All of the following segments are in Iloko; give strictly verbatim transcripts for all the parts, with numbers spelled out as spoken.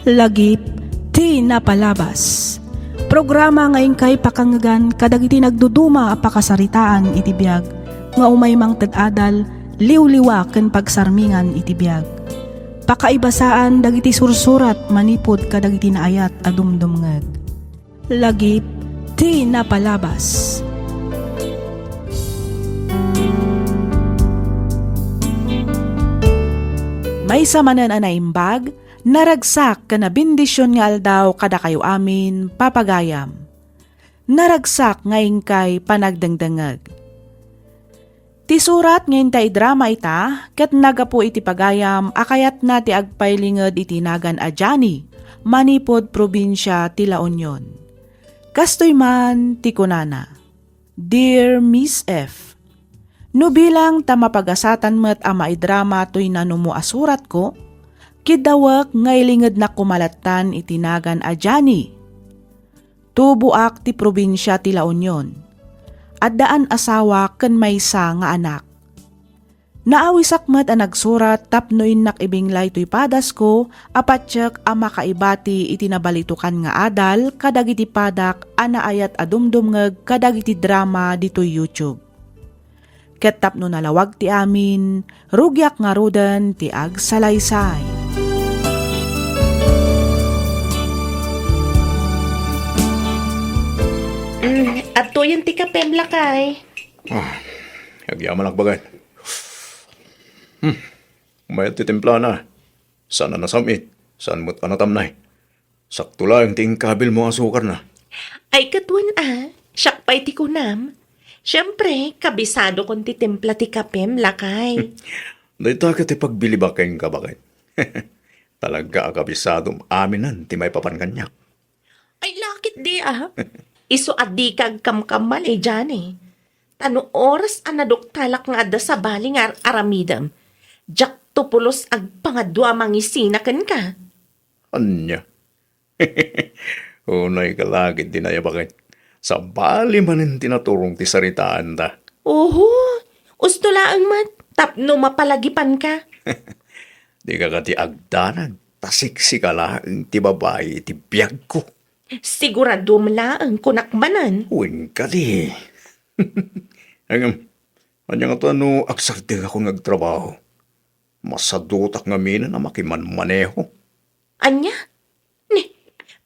Lagip ti napalabas. Programa nga inkay pakangngegan kadagiti nagduduma a pakasaritaan iti biag nga umay mangted adal, liwliwa ken pagsarmingan iti biag. Pakaibasaan dagiti sursurat manipud kadagiti naayat a dumdumngeg. Lagip ti napalabas. Maysa manen a naimbag, naragsak ken a bendision nga aldaw kadakayo amin, papagayam. Naragsak nga inkay panagdengdengngeg. Ti surat nga inta idrama ita ket naggapu iti pagayam a kayatna ti agpailinged iti nagan a Johnny manipud probinsia ti La Union. Kastoy man ti kunana, "Dear Miss F, no bilang ta mapagasatan met a maidrama toy nanumo a suratko, kiddawek nga ilingednak koma lattan iti nagan a Johnny. Tuboak ti probinsia ti La Union. Addaan asawa ken maysa nga anak. Naawisak met a nagsurat tapno innak ibinglay toy padasko a patiek a makaibati iti nabalitokan nga adal kadagiti padak a naayat a dumdumngeg kadagiti drama ditoy YouTube. Ket tapno nalawag ti amin, rugiak ngaruden ti agsalaysay." Mm, adtoyen ti kapem, lakay. Ah, agyamanak, baket. Hmm, mayat ti timplana. Saan a nasam-it, saan met a natamnay. Sakto laeng ti inkabilmo a sukarna. Ay, ket wen a, siak pay ti kunam. Siempre, kabisadokon ti timpla ti kapem, lakay. Dayta ket ti pagbilibak kenka, baket. Talaga a kabisadom aminen ti maipapan kaniak. Ay, lakit di, ah. Isu a dika agkamkamali, Johnny. Ta no oras a naduktalak nga adda sabali nga ar-aramidem, diak to pulos agpangadua a mangisina kenka. Ania? Unay ka la ketdi, baket. Sabali manen ti naturong ti saritaanta. Oho, usto laeng met, tapno mapalagipanka. Dika kadi agdanag, ta siksika laeng ti babai iti biagko. Siguradom laeng, kunak manen. Wen kadi. Ngem, ania ngata no agsardengakon nga agtrabaho? Masadutak ngaminen a makimanmaneho. Ania? Ni,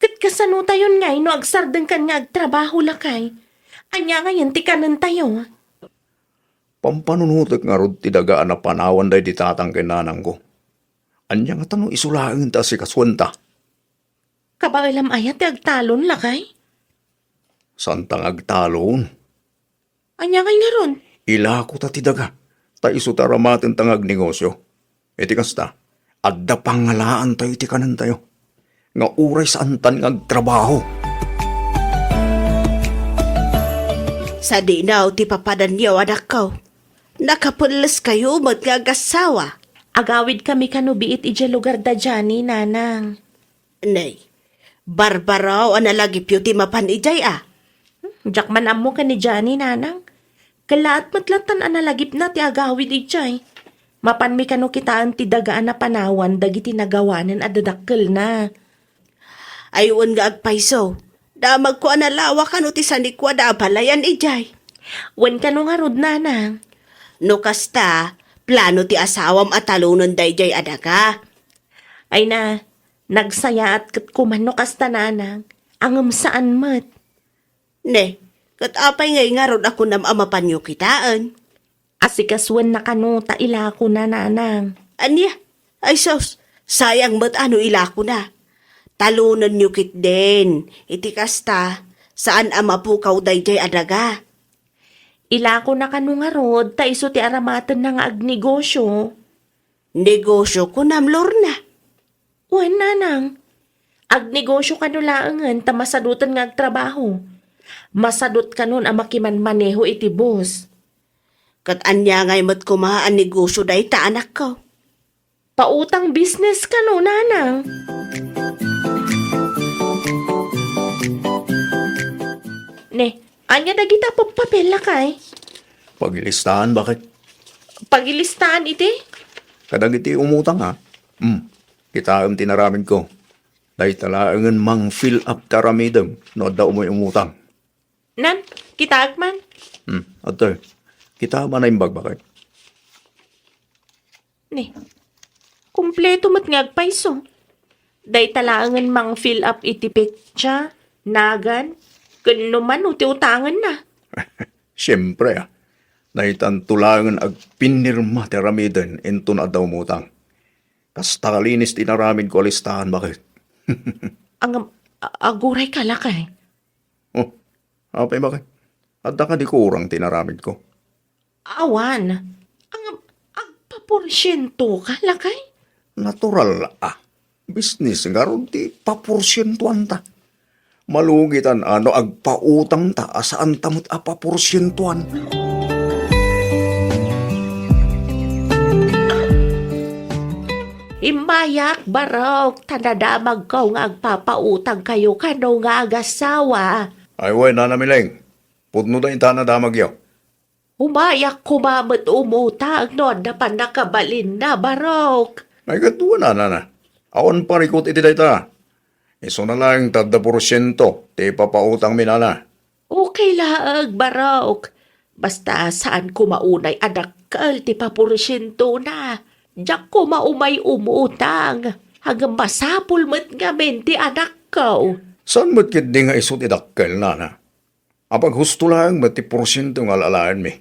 ket kasanotayon ngay no agsardengkan nga agtrabaho, lakay? Ania ngayen ti kanentayo? Pampanunotek ngarud ti daga a napanawan daydi tatang ken nanangko. Ania ngata no isu laeng ti asikasuenta? Kabaelam aya ti agtalon, lakay? Saanta nga agtalon. Ania ngay ngarud? Ilakota ti daga, ta isu ti aramatenta nga agnegosio. Iti kasta, adda pangalaantayo iti kanentayo, nga uray saantan nga agtrabaho. Sadino ti papadanyo, anakko. Nakapelleskayo met nga agassawa. Agawidkami kano biit idiay lugar da Johnny, nanang. Nay, barbaro a nalagipyo ti mapan idiay a. Diak man ammo ken ni Johnny, nanang. Kellaat met lattan a nalagipna ti agawid idiay. Mapanmi kano kitaen ti daga a napanawan dagiti nagawanen a dadakkelna. Ay, wen nga agpayso. Damagko a nalawa kano ti sanikua da a balayan idiay. Wen kano ngarud, nanang. No kasta, plano ti asawam a talonen daydiay a daga. Ay na, nagsayaat ket kuman no kasta, nanang, ngem saan met. Ne, ket apay ngay ngarud a kunam a mapanyo kitaen? Asikasuenna kano ta ilakona, nanang. Ania? Ay sus, sayang met a no ilakona. Talonenyo ketdin, iti kasta, saan a mapukaw daydiay a daga. Ilakona kano ngarud ta isu ti aramatenna nga agnegosio. Negosio, kunam, Lorna? Wen, nanang. Agnegosio kano laengen ta masadoten nga agtrabaho. Masadot kanon a makimanmaneho iti bus. Ket ania ngay met koma a negosio dayta, anakko? Pautang business kano, nanang. Ne, ania dagita a papel, lakay? Pagilistaan, baket. Pagilistaan iti? Kadagiti umutang, a. Hmm. Kitaem ti inaramidko. Dayta laengen mang-fill up ti aramidem no adda umoy umutang. Nan, kitaek man. Hmm, adtoy. Kita man a imbag, baket. Ni, kompleto met nga agpayso. Dayta laengen mang-fill up iti petsa, nagan, ken no mano ti utangenna. Siempre, a. Daytanto laengen agpinirma ti aramiden inton adda umutang. Kasta kalinis ti inaramidko a listahan, baket. Ngem, a-, agurayka, lakay. Oh, apay, baket? Adda kadi kurang ti inaramidko? Awan. Ngem, agpaporsientoka, lakay? Natural, a. Bisnis ngarud ti paporsientoanta. Malugitan a no agpautangta a saanta met a paporsientoan. Immayak, barok, ta nadamagko nga agpapautangkayo kano nga agasawa. Ay, wen, Nana Mileng. Pudno dayta a nadamagyo. Umayak koma met umutang no adda pannakabalinna, barok. Ay, kaduana, Nana. Awan parikut iti dayta. Isuna laeng ta adda porsiento ti ipapautangmi, Nana. Okay laeng, barok. Basta saan koma unay a dakkel ti paporsientona. Diak koma umay umutang. Ngem masapul met ngamin ti anakko. Saan met ketdi nga isu ti dakkel, Nana? Apaghusto laeng met ti porsiento nga al-alaenmi.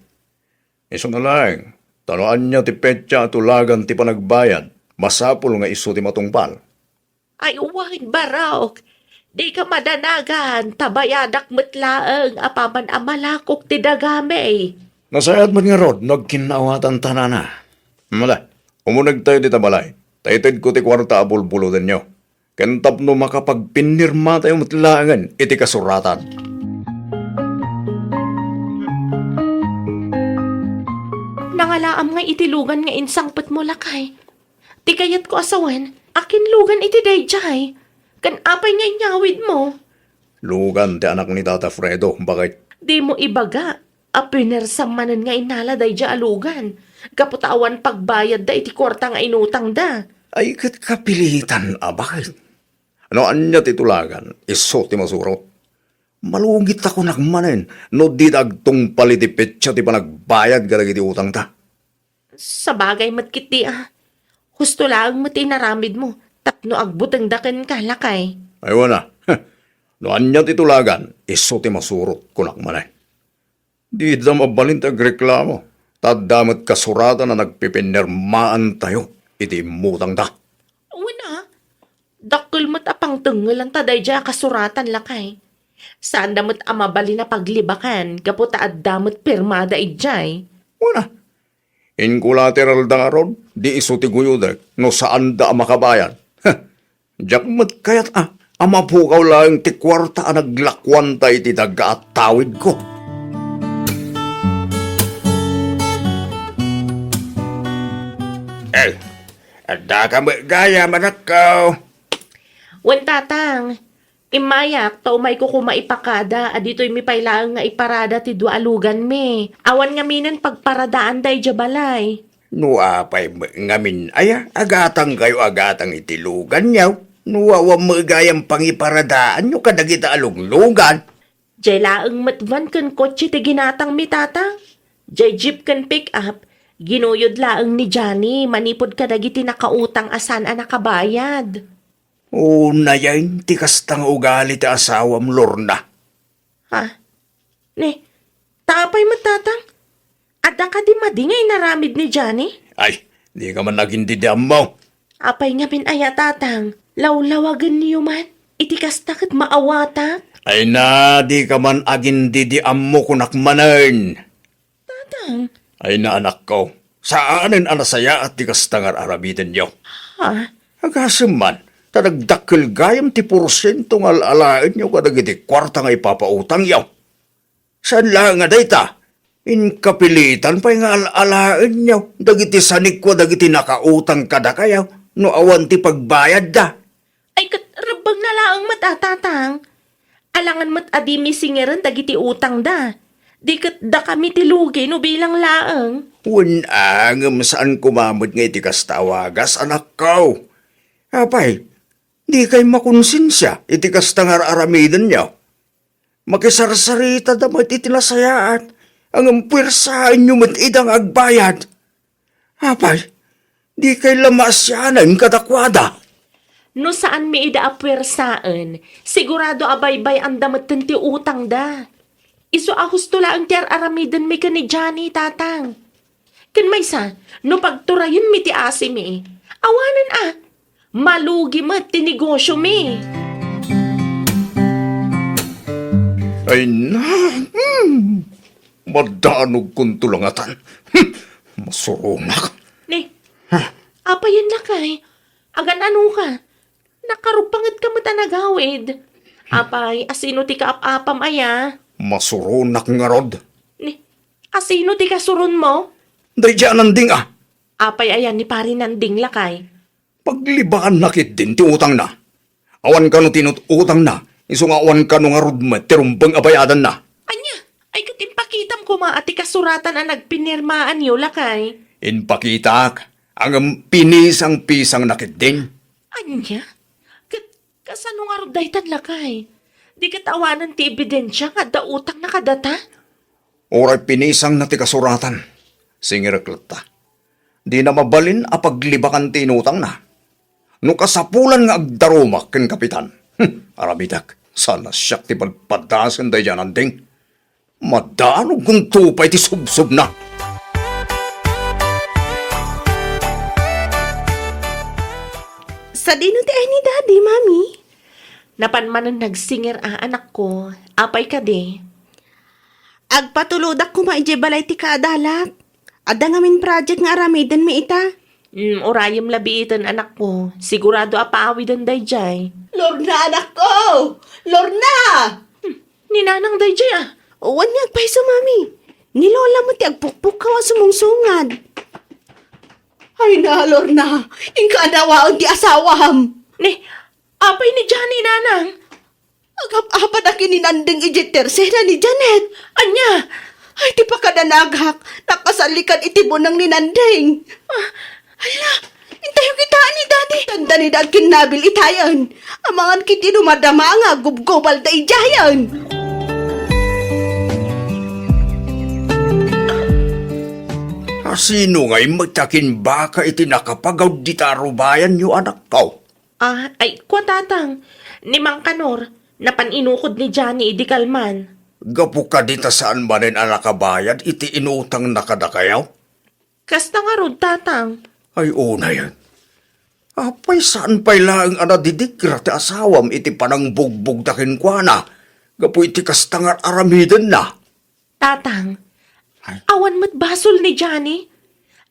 Isuna laeng, ta no ania ti petsa a tulagan ti panagbayad, masapul nga isu ti matungpal. Ay, wen, barok. Dika madanagan, ta bayadak met laeng apaman a malakok ti dagami. Nasayaat met ngarud no agkinnaawatan ta, Nana. Mala, umunegtayo dita balay, ta itedko ti kuarta a bulbulodenyo. Ken tapno makapagpinirmatayo met laengen iti kasuratan. Nangalaam nga iti lugan nga insangpetmo, lakay. Ti kayatko a sawen, akin lugan iti daydiay? Ken apay nga inyawidmo? Lugan ti anak ni Tata Fredo, baket. Dimo ibaga a pinersam manen nga inala daydiay a lugan, gapu ta awan pagbayadda iti kuarta nga inutangda. Ay, ket kapilitan a baket. No ania ti tulagan, isu ti masurot. Malugit a kunak manen no dida agtungpal iti petsa ti panagbayad kadagiti utangta. Sabagay met ketdi a. Husto laeng met ti inaramidmo tapno agbutengda kenka, lakay. Ay, wen a. No ania ti tulagan, isu ti masurot, kunak manen. Dida mabalin ti agreklamo, ta adda met kasuratan a nagpipinirmaantayo iti immutangda. Wen a, dakkel met a pangtengngelanta daydiay a kasuratan, lakay. Saanda met a mabalin a paglibakan gapu ta adda met pirmada idiay. Wen a, in collateralda ngarud, di isu ti guyodek no saanda a makabayad. Heh, diak met kayat a, a mapukaw laeng ti kuarta a naglakuanta iti daga a tawidko. Eh, addaka met gayam, anakko? Wen, Tatang. Immayak, ta umayko koma ipakada a ditoymi pay laeng nga iparada ti dua a luganmi. Awan ngaminen pagparadaan daydiay balay. No apay met ngamin aya, agatangkayo a gatang iti luganyo. No awan met gayam pangiparadaanyo kadagita a luglugan. Diay laeng met van ken kotse ti ginatangmi, Tatang. Diay jeep ken pick-up, ginuyod laeng ni Johnny manipud kadagiti nakautang a saan a nakabayad. Unayen ti kasta nga ugali ti asawam, Lorna. Ha? Ni, ta apay met, Tatang? Adda kadi madi nga inaramid ni Johnny? Ay, dika man agindidi ammo. Apay ngamin aya, Tatang? Lawlawagenyo man? Iti kasta ket maawatak? Ay na, dika man agindidi ammo, kunak manen. Tatang. Ay na, anakko, saanen a nasayaat ti kasta nga ar-aramidenyo. Ha? Agasem man, ta nagdakkel gayam ti porsiento nga al-alaenyo kadagiti kuarta nga ipapautangyo. Saan laeng a dayta, inkapilitan pay nga al-alaenyo dagiti sanikua dagiti nakautang kadakayo no awan ti pagbayadda. Ay, ket rebbengna laeng met a, Tatang. Alangan met a dimi singeren dagiti utangda. Di ket dakami ti lugi no bilang laeng. Wen a, ngem saan koma met nga iti kasta a wagas, anakko. Apay, Dikay makonsensia iti kasta nga ar-aramidenyo. Makisarsaritada met iti nasayaat, ngem puersaenyo met ida nga agbayad. Apay, dikay la maasianen kadakuada. No saanmi ida a puersaen, sigurado a baybay-anda metten ti utangda. Isu a husto laeng ti ar-aramidenmi ken ni Johnny, Tatang. Ken maysa, no pagturayenmi ti asimi, awanen a, malugi met ti negosyomi. Ay na, hmm, madanogkonto la ngatan. Hmm, masuronak. Ni, apayen lakay, agan-ano ka? Nakarupanget ka met a nagawid. Apay, asino ti kaap-apam aya? Masuronak ngarud. Ni, asino ti kasuronmo? Daydi a Nanding a. Apay aya ni Pari Nanding lakay? Paglibakanna ketdin ti utangna. Awan kano ti inut-utangna, isu nga awan kano ngarud met ti rumbeng a bayadanna. Ania? Ay ket impakitam koma a ti kasuratan a nagpinirmaanyo lakay? Impakitak, ngem pinisang-pisangna ketdin. Ania? Ket kasano ngarud daytan lakay? Di ket awanen ti ebidensia nga adda utangna kadata? Uray pinisangna ti kasuratan, singirek latta. Dina mabalin a paglibakan ti inutangna. No kasapulan nga agdarumak ken kapitan, hmm, aramidek, saan a siak ti padpadasen daydi a Nanding. Madanog kunto pay ti subsobna. Sadino ti ay ni Daddy, Mami? Napan manen nagsingir a, anakko. Apay kadi? Agpatulodak koma idiay balay ti kaadalak. Adda ngamin project nga aramidenmi ita. Mm, urayem la biiten, anakko. Sigurado a paawiden daydiay. Lorna, anakko! Lorna! Hmm, ni Nanang daydiay, a. Wen nga agpayso, Mami. Ni Lola met ti agpukpukkaw a sumungsungad. Ay na, Lorna, inka adawaen ti asawam. Ni, apay ni Johnny, Nanang? Agap-apadak ken ni Nanding idiay tersena ni Janet. Ania? Ay, ti pakadanagak, nakasalikan iti buneng ni Nanding. Ah, hala, intayo kitaen ni Daddy. Tanda ni Dad ken Nabil itayen. Amangan kiti dumadama nga gubgubal da idiayen. Asino ngay met a kinbaka iti nakapagaw dita a rubayanyo, anakko? Ah, ay, kua, Tatang, ni Mang Kanor, napan inukod ni Johnny idi kalman. Gapu kadi ta saan manen a nakabayad iti inutangna kadakayo? Kasta ngarud, Tatang. Ay, unayen. Apay, saan pay laeng a nadidigra ti asawam iti panangbugbogda kenkuana gapu iti kasta nga ar-aramidenna? Tatang, ay, awan met basol ni Johnny.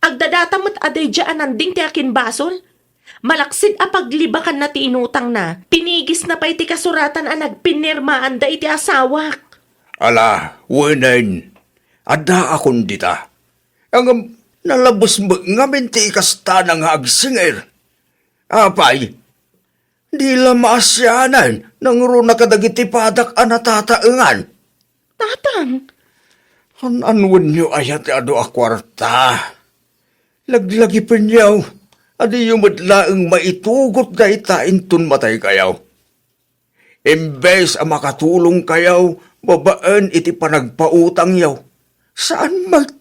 Agdadata met a daydiay a Nanding ti akinbasol. Malaksid a paglibakanna ti inutangna, pinigisna pay ti kasuratan a nagpinirmaanda iti asawak. Ala, wenen, addaakon dita. Ngem nalabes met ngamin ti ikastana nga agsingir. Apay, di la maasianen nangruna kadagiti padak a natataengan. Tatang! An-anwenyo aya ti adu a kuarta? Laglagipenyo, a diyo met laeng maitugot dayta inton mataykayo. Imbes a makatulongkayo babaen iti panagpautangyo, saan met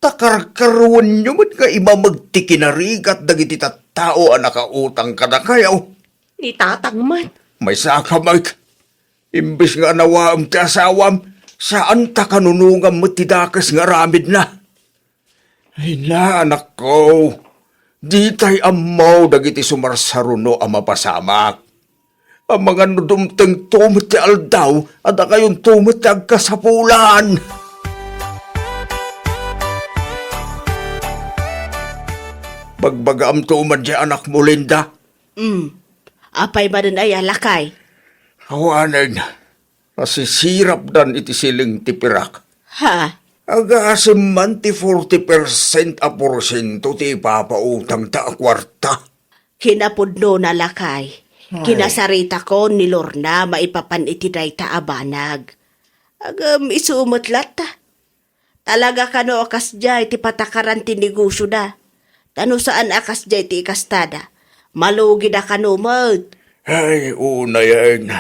ta karkaruenyo met nga imameg ti kinarigat dagiti tattao a nakautang kadakayo. Ni Tatang met. Maysaka met. Imbes nga anawaem ti asawam, saan ta kanunongam met ti dakes nga aramidna. Ay na, anakko, ditay ammo dagiti sumarsaruno a mapasamak. Amangan no dumtengto met ti aldaw a dakayonto met ti agkasapulan. Bagbagaamto man diay anakmo, Linda. Hmm. Apay manen aya, lakay? Awanen, nasisirapdan iti siling ti pirak. Ha? Agasem man ti forty percent a porsiento ti ipapautangta a kuarta. Kinapudnona, lakay. Ay. Kinasaritakon ni Lorna maipapan iti dayta a banag. Agem, isu met latta. Talaga kano a kasdiay ti patakaran ti negosioda. Ta no saan a kasdiay ti ikastada, malugida kano met. Ay, unayen.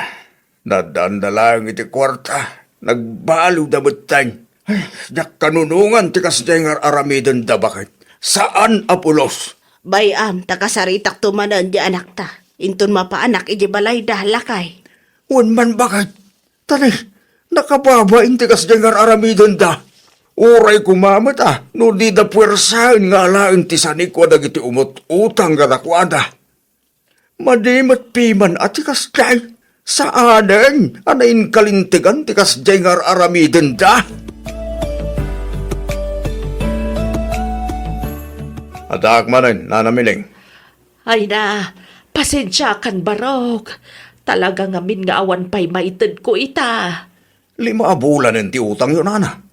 Nadanda laeng iti kuarta. Nagbaliwda metten. Ay, diak kanunongan ti kasdiay nga ar-aramidenda, baket. Saan a pulos. Bay-am, ta kasaritakto manen di anakta. Inton mapaanak iti balayda, lakay. Wen man, baket. Tani, nakababain ti kasdiay nga ar-aramidenda. Uray koma met a, no dida puersaen nga alaen ti sanikua dagiti umut-utang kadakuada. Madi met piman a ti kasdiay. Saanen a nainkalintegan ti kasdiay nga ar-aramidenda. Addaak manen, Nana Miling. Ay na, pasensiakan, Barok. Talaga ngamin nga awan pay maitedko ita. Lima a bulanen ti utangyo, Nana.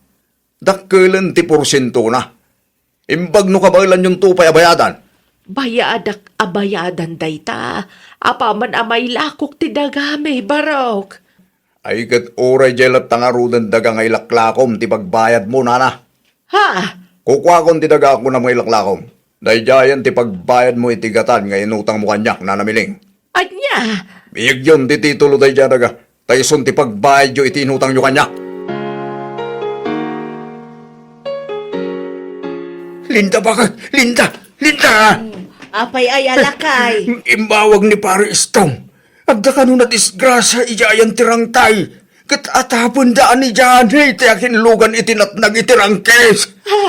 Dakkelen ti porsientona. Imbag no kabaelanyonto pay a bayadan. Bayadak a bayadan dayta, apaman a mailakok ti dagami, Barok. Ay, ket uray diay latta ngaruden daga nga ilaklakom ti pagbayadmo, Nana. Ha? Kukuakon ti daga a kunam nga ilaklakom. Daydiayen ti pagbayadmo iti gatan nga inutangmo kaniak, Nana Miling. Ania? Biyagyon ti titulo daydiay a daga, ta isun ti pagbayadyo iti inutangyo kaniak. Linda, baket! Linda! Linda! Hmm, apay aya, lakay? Immawag ni Pare Istong. Adda kano nadisgrasia idiay ayan ti rangtay. Ket atapenda a ni Johnny ti akinlugan iti natnag iti rangkes. Ha?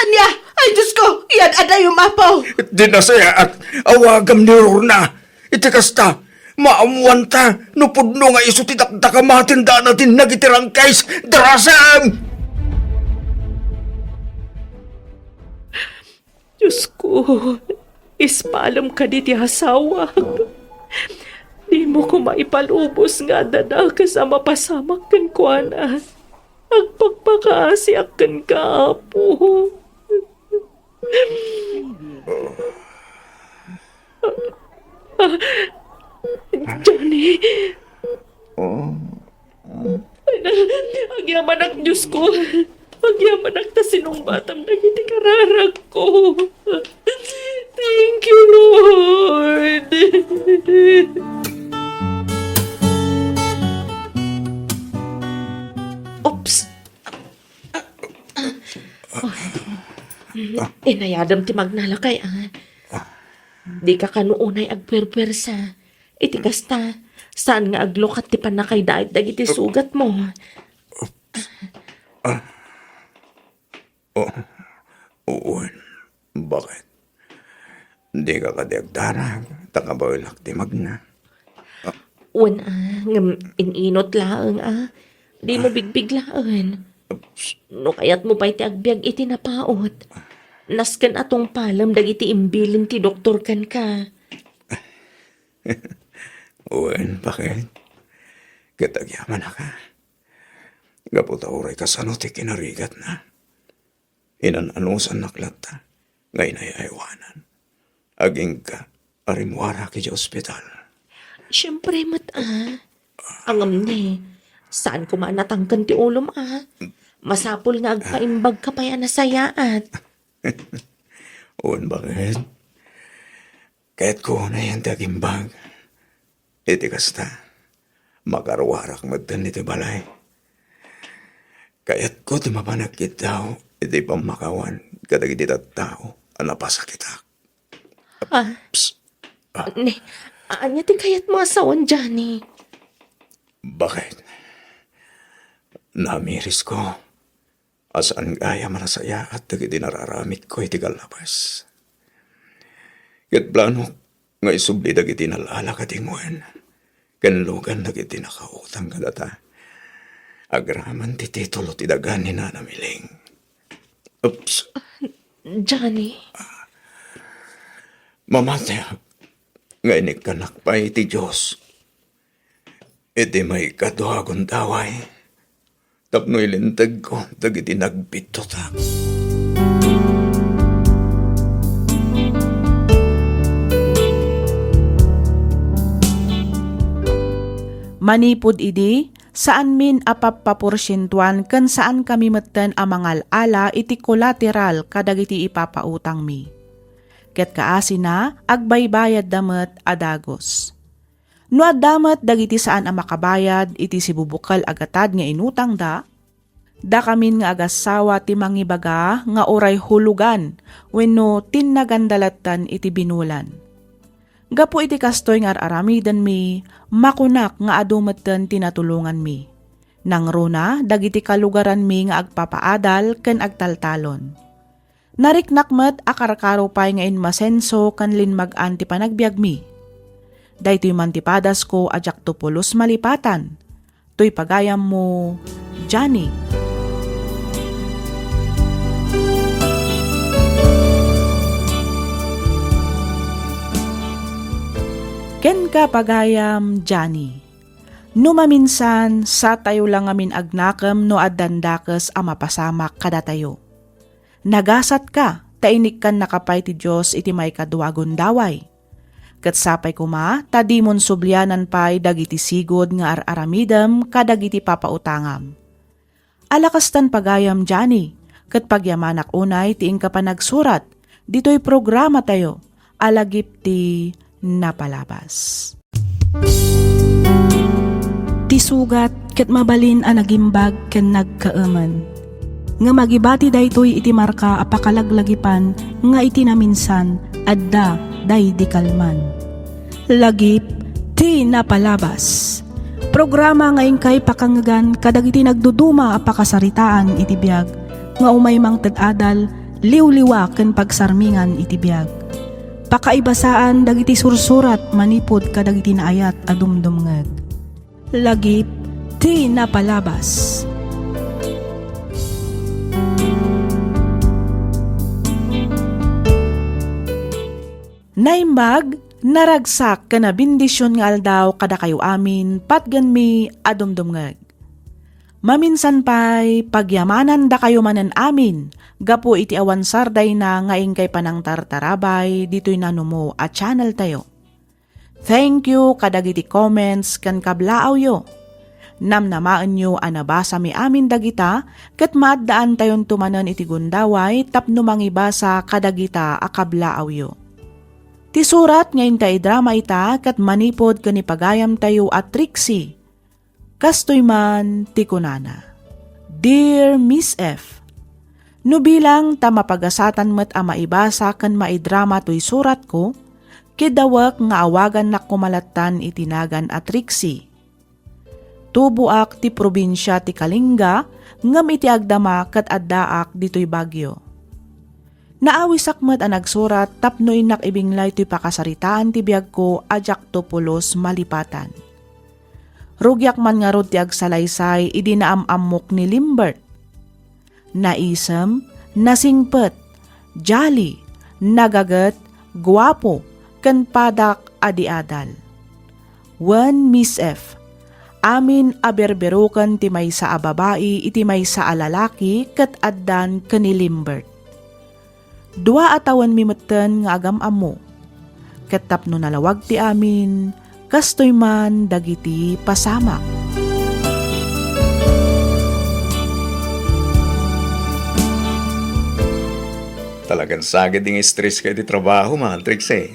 Ania? Ay, Diyos ko! Iyan adayom, Apo! Di nasayaat, awagam ni Rorna. Iti kasta, maammoanta no pudno nga isu ti dakdakamaten dana ti nagiti rangkes. Darasem! Diyos ko, ispalem kadi ti asawak. Dimo koma ipalubos nga adda dakes a mapasamak kenkuana. Agpakpakaasiak kenka, Apo. Johnny. Oh. Agyamanak, Diyos ko. Agyamanak ta sinungbatam dagiti kararagko. Thank you, Lord. Oops. Inayadem ti magnalakay, ah. Dika kano unay agpuerpuersa. Iti kasta, saan nga aglukat ti pannakaydait dagiti sugatmo. Oh, wen, baket? Dika kadi agdanag, ta kabaelak ti magna. Wen, ah, ngem in-inot laeng, ah. Dimo bigbiglaen. No kayatmo pay ti agbiag iti napaut, nasken a tungpalem dagiti imbilin ti doktor kenka. Wen, baket? Ket agyamanak, ah. Gapu ta uray kasano ti kinarigatna. Inan-anusannak latta nga inay-aywanan. Agingga a rimmuarak idiay ospital. Siempre met, ah. Ngem ne, saan koma a natangken ti ulom, ah. Masapul nga agpaimbagka pay a nasayaat. Wen, baket? Kayatko unayen ti agimbag. Iti kasta, makaruarak metten iti balay. Kayatko ti mapan agkiddaw iti pammakawan kadagiti tattao a napasakitak. Ah, Psst. Ah. Ne, ania ti kayatmo a sawen, Johnny? Baket? Namirisko a saan gayam a nasayaat dagiti nararamidko iti gallabas. Ket planok nga isubli dagiti nalala kadingwen ken lugan dagiti nakautang kadata agraman ti titulo ti daga ni Nana Miling. Oops. Johnny. Mamatiak nga inikkanak pay ti Dios iti maikadua a gundaway tapno ilintegko dagiti nagbiddutak. Manipud idi, saanmin a pappaporsientuan ken saankami metten a mangal-ala iti kolateral kadagiti ipapautangmi. Ket kaasina, agbaybayadda met a dagus. No adda met dagiti saan a makabayad iti sibubukel a gatad nga inutangda, dakamin nga agassawa ti mangibaga nga uray hulogan wenno tinnaganda latten iti binulan. Gapu iti kastoy nga ar-aramidenmi, makunak nga adu metten ti natulonganmi. Nangruna dagiti kalugaranmi nga agpapaadal ken agtaltalon. Nariknak met a karkaro pay nga inmasenso ken limmag-an ti panagbiagmi. Daytoy man ti padasko a diakto pulos malipatan. Toy pagayammo, Johnny. Kenka, pagayam Johnny. No maminsan, satayo la ngamin agnakem no addan dakes a mapasamak kadatayo. Nagasatka ta inikkannaka pay ti Dios iti maikadua a gundaway. Ket sapay koma ta dimon sublianan pay dagiti sigud nga ar-aramidem kadagiti papautangam. Ala kastan, pagayam Johnny, ket pagyamanak unay ti inka panagsurat ditoy programatayo a Lagip ti Napalabas. Ti sugat ket mabalin a nagimbag ken nagkaemen. Ngem agibati daytoy iti marka a pakalaglagipan nga iti naminsan, adda daydi kalman. Lagip ti Napalabas. Programa nga inkay pakangngegan kadagiti nagduduma a pakasaritaan iti biag nga umay mangted adal, liwliwa ken pagsarmingan iti biag. Pakaibasaan dagiti sursurat manipud kadagiti naayat a dumdumngeg. Lagip ti Napalabas. Naimbag, naragsak ken nabendisyon nga aldaw kadakayo amin, patgenmi a dumdumngeg. Maminsan pay, pagyamanandakayo manen amin gapu iti awan sardayna nga inkay panangtartarabay ditoy nanumo a channeltayo. Thank you kadagiti comments ken kablaawyo. Namnamaenyo a nabasami amin dagita ket maaddaantayonto manen iti gundaway tapno mangibasa kadagita a kablaawyo. Ti surat nga inka idrama ita ket manipud ken ni pagayamtayo a Trixie. Kastoy man ti kunana, "Dear Miss F, no bilang ta mapagasatan met a maibasa ken maidrama toy suratko, kidawek nga awagannak koma lattan iti nagan a Trixie. Tuboak ti probinsia ti Kalinga, ngem iti agdama ket addaak ditoy Baguio. Naawisak met a nagsurat tapno innak ibinglay toy pakasaritaan ti biagko a diakto pulos malipatan. Rugiak man ngarud ti agsalaysay idi naam-ammok ni Limbert. Naisem, nasingpet, jolly, nagaget, guapo, ken padak a di adal. Wen Miss F, amin a berberoken ti maysa a babai iti maysa a lalaki ket addan ken ni Limbert. Dua a tawenmi metten nga agam-ammo. Ket tapno nalawag ti amin, kastoy man dagiti pasamak." Talagan saged nga stress ka iti trabaho, Matrix, eh.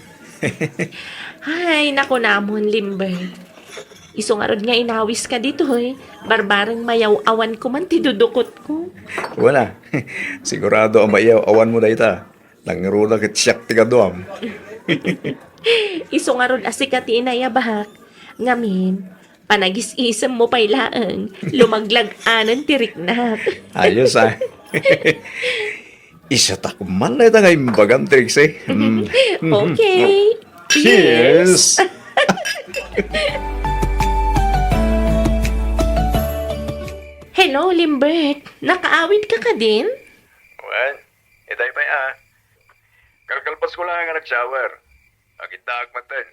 Ay, nakunamon, Limbert. Isu ngarud nga inawiska ditoy, barbareng mayaw-awanko man ti dudukotko. Wala. Sigurado a mayaw-awanmo dayta. Nangruna ket siak ti kaduam. Isu ngarud a sika ti inayabak. Ngamin, panagis-isemmo pay laeng, lumaglag-anen ti riknak. Ayos, ah. Isatak man dayta nga imbagam, Trixie. Mm. Okay. Cheers! Hello, Limbert. Nakaawid ka kadin? Wen, itay pay a. Kalkalpas ko lang nga nag-shower. Agiddaak maten.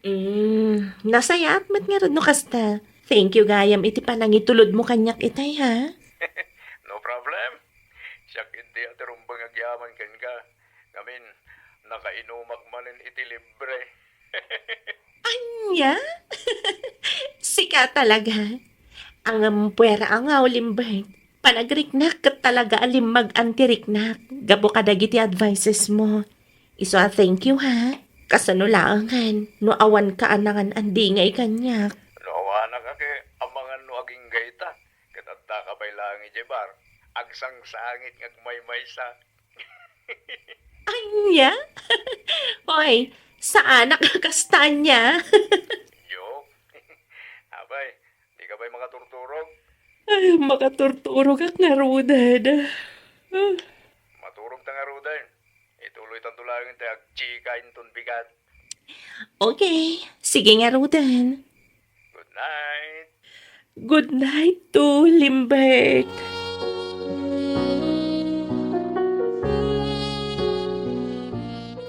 Mm, nasayaat met ngarud no kasta. Thank you gayam iti panangitulodmo kaniak itay, ha? No problem. Siak iti a ti rumbeng agyaman kenka. Ngamin, nakainumak manen iti libre. Ania? Sika talaga. Ngem puera a nga, Limbert. Panagriknak ket talaga a limmag-an ti riknak gapu kadagiti advices mo. Isu a thank you, ha? Kasano laengen no awanka a nangan-andingay kaniak? No awanak a ket amangan no agingga ita, ket addaka pay laeng idiay bar, agsangsangit nga agmaymaysa. Ania? Hoy, saanak a kasta ania? Joke. Apay, dika pay makaturturog? Ay, makaturturogak ngaruden. Maturogta ngaruden. Ituloytanto laeng ti agchika inton bigat. Okay, sige ngaruden. Good night. Good night too, Limbert.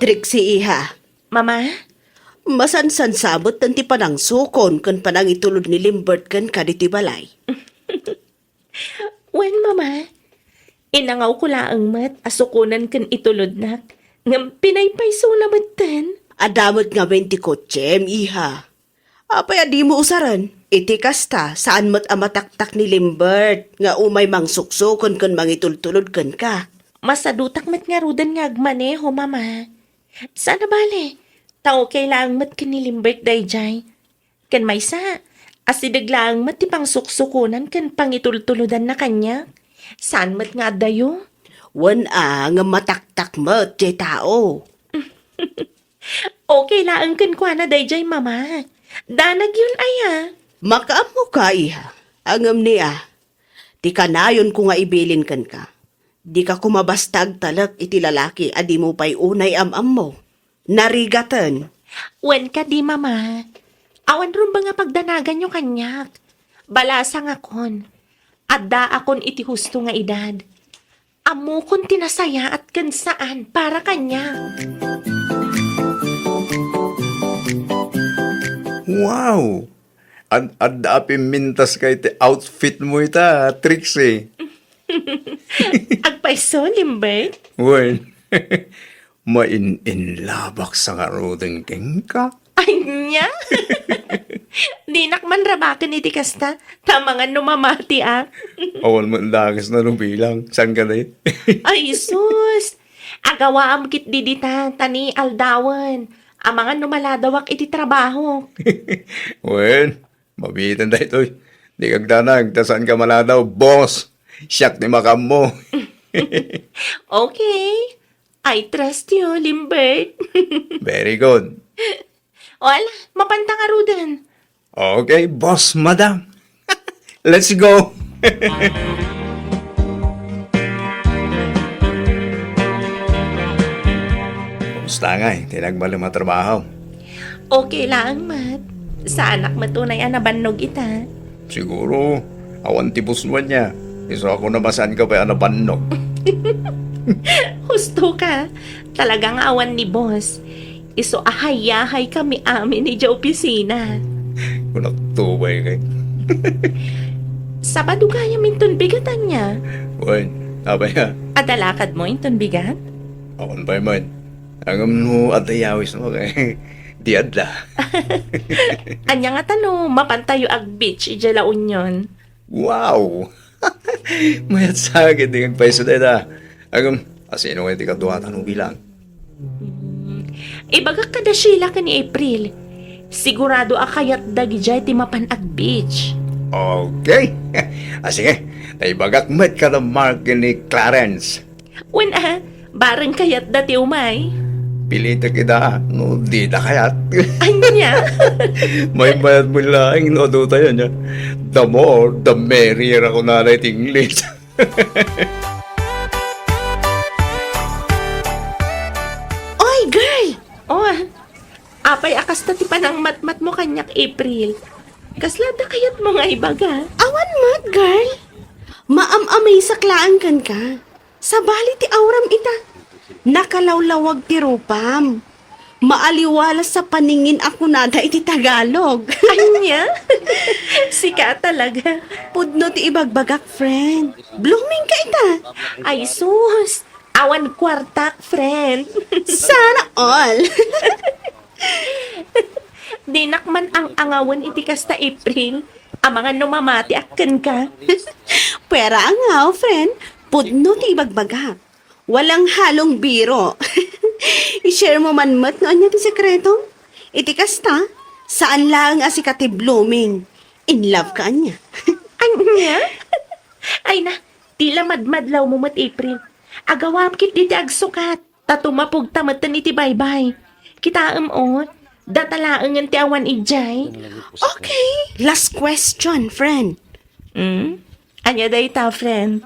Trixie, iha. Mama? Masansansa met ti panangsukon ken panangitulod ni Limbert kenka ditoy balay. Wen, Mama. Inangawko laeng met a sukonan ken itulodnak, ngem pinaypaysona metten. Adda met ngamin ti kotsem, iha. Apay a dimo usaren? Iti kasta, saan met a mataktak ni Limbert nga umay mangsuksukon ken mangitultulod kenka. Masadutak met ngaruden nga agmaneho, Mama. Saan a bale, ta okay laeng met ken ni Limbert daydiay. Ken maysa, asideg laeng met ti pangsuksukonan ken pangitultulodanna kaniak. Saan met nga addayo? Wen a, ngem mataktak met diay tao. Okay laeng kenkuana daydiay, Mama. Danagyon aya. Makaammoka, iha. Ngem ni a, ti kanayonko nga ibilin kenka, dika koma basta agtalek iti lalaki a dimo pay unay am-ammo. Narigaten. Wen kadi, Mama. Awan rumbeng a pagdanaganyo kaniak. Balasangakon. Addaakon iti husto nga edad. Ammokon ti nasayaat ken saan para kaniak. Wow! Ad-, adda a pimmintaska iti outfitmo ita, Trixie. Agpayso, Limbert? Wen, main-inlabak sa ngaruden kenka. Ania? Dinak man rabaken iti kasta, ta amangan no mamatiak. Awan met dakesna no bilang. Saan ka di? Ay, sus! Agawaam ketdi dita, ta ni aldawen. Amangan no maladawak iti trabaho. Wen, mabiiten daytoy. Di kagdanag, ta saan ka maladaw, boss. Siak ti makaammo. Okay. I trust you, Limbert. Very good. O ala, mapanta ngaruden. Okay, boss, madam. Let's go. Kumusta ngay ti nagbalin a trabaho? Okay laeng met. Saanak met unay a nabannog ita. Siguro, awan ti boss mo ania. Isu a kunam a saan ka pay a nabannog. Husto ka. Talaga nga awan ni boss. Isu a hayahay kami amin idiay opisina. Kunakto pay kay. Sabado gayam inton bigat ania? Wen, apay a? Adda lakadmo inton bigat? Awan pay met. Ngem no adda yawismo kay, di adda. Ania ngata no mapantayo ag-beach idiay La Union? Wow! Mayat sa akin ti agpayso dayta. Ngem, asino ngay ti kaduatan no bilang? Hmm. Ibagak kada Sheila ken ni April. Sigurado a kayatda idiay ti mapan ag-beach. Okay. Ah, sige. Ta ibagak met kada Mark ken ni Clarence. Wen a, bareng kayatda ti umay. Pilitek ida, no dida kayat. Ania? Maymayat mo laeng no adu tayo nia. The more, the merrier a kunana iti English. Oy, girl! Oh, apay a kasta ti panangmatmatmo kaniak, April? Kasla adda kayatmo nga ibaga? Awan met, girl. Maam-amaysak laeng kenka. Sabali ti auram ita. Nakalawlawag ti rupam. Maaliwalas sa paningin a kunada iti Tagalog. Ania? Sika talaga. Pudno ti ibagbagak, friend. Blooming ka ita. Ay, sus. Awan kuartak, friend. Sana all. Dinak man ang-angawen iti kasta, April. Amangan no mamatiak kenka. Pwera angaw, friend. Pudno ti ibagbagak. Walang halong biro. I-share mo man met no ania ti sekretom? Iti kasta, saan laeng a sika ti blooming. In love ka ania? Ania? Ay na, ti la madmadlawmo met, April. Agawam ketdi ti agsukat, ta tumapogta metten iti baybay. Kitaem, o, data laengen ti awan idiay. Okay, last question, friend. Hmm? Ania dayta, friend?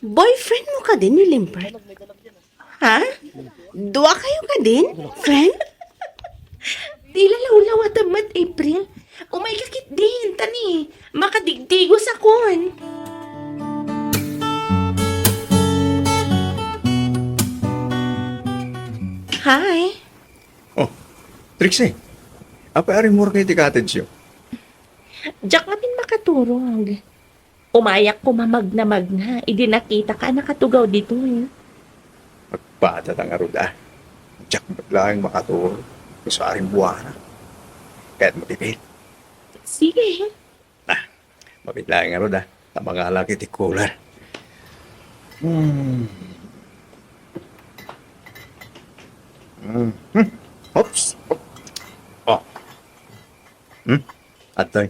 Boyfriend mo kadi ni Limbert? Ha? Dua kayo kadin, friend? Di lalawlawatem met, April. Umayka ketdin, ta ni, makadigdigos akon. Hi. Oh, Trixie. Apay a rimmuar kayo iti cottage-yo? Diak ngamin makaturog. Umayak koma magna-magna idi nakitak a nakatugaw ditoy. Agpadat a ngarud a. Diak met laeng makaturog. Isu a rimmuar. Kayatmo ti pit? Sige. Ah, mabiit laeng ngarud a. Ta mangalak iti cooler. Hmm. Hmm. Hmm. Oops. Oh. Hmm? Atoy.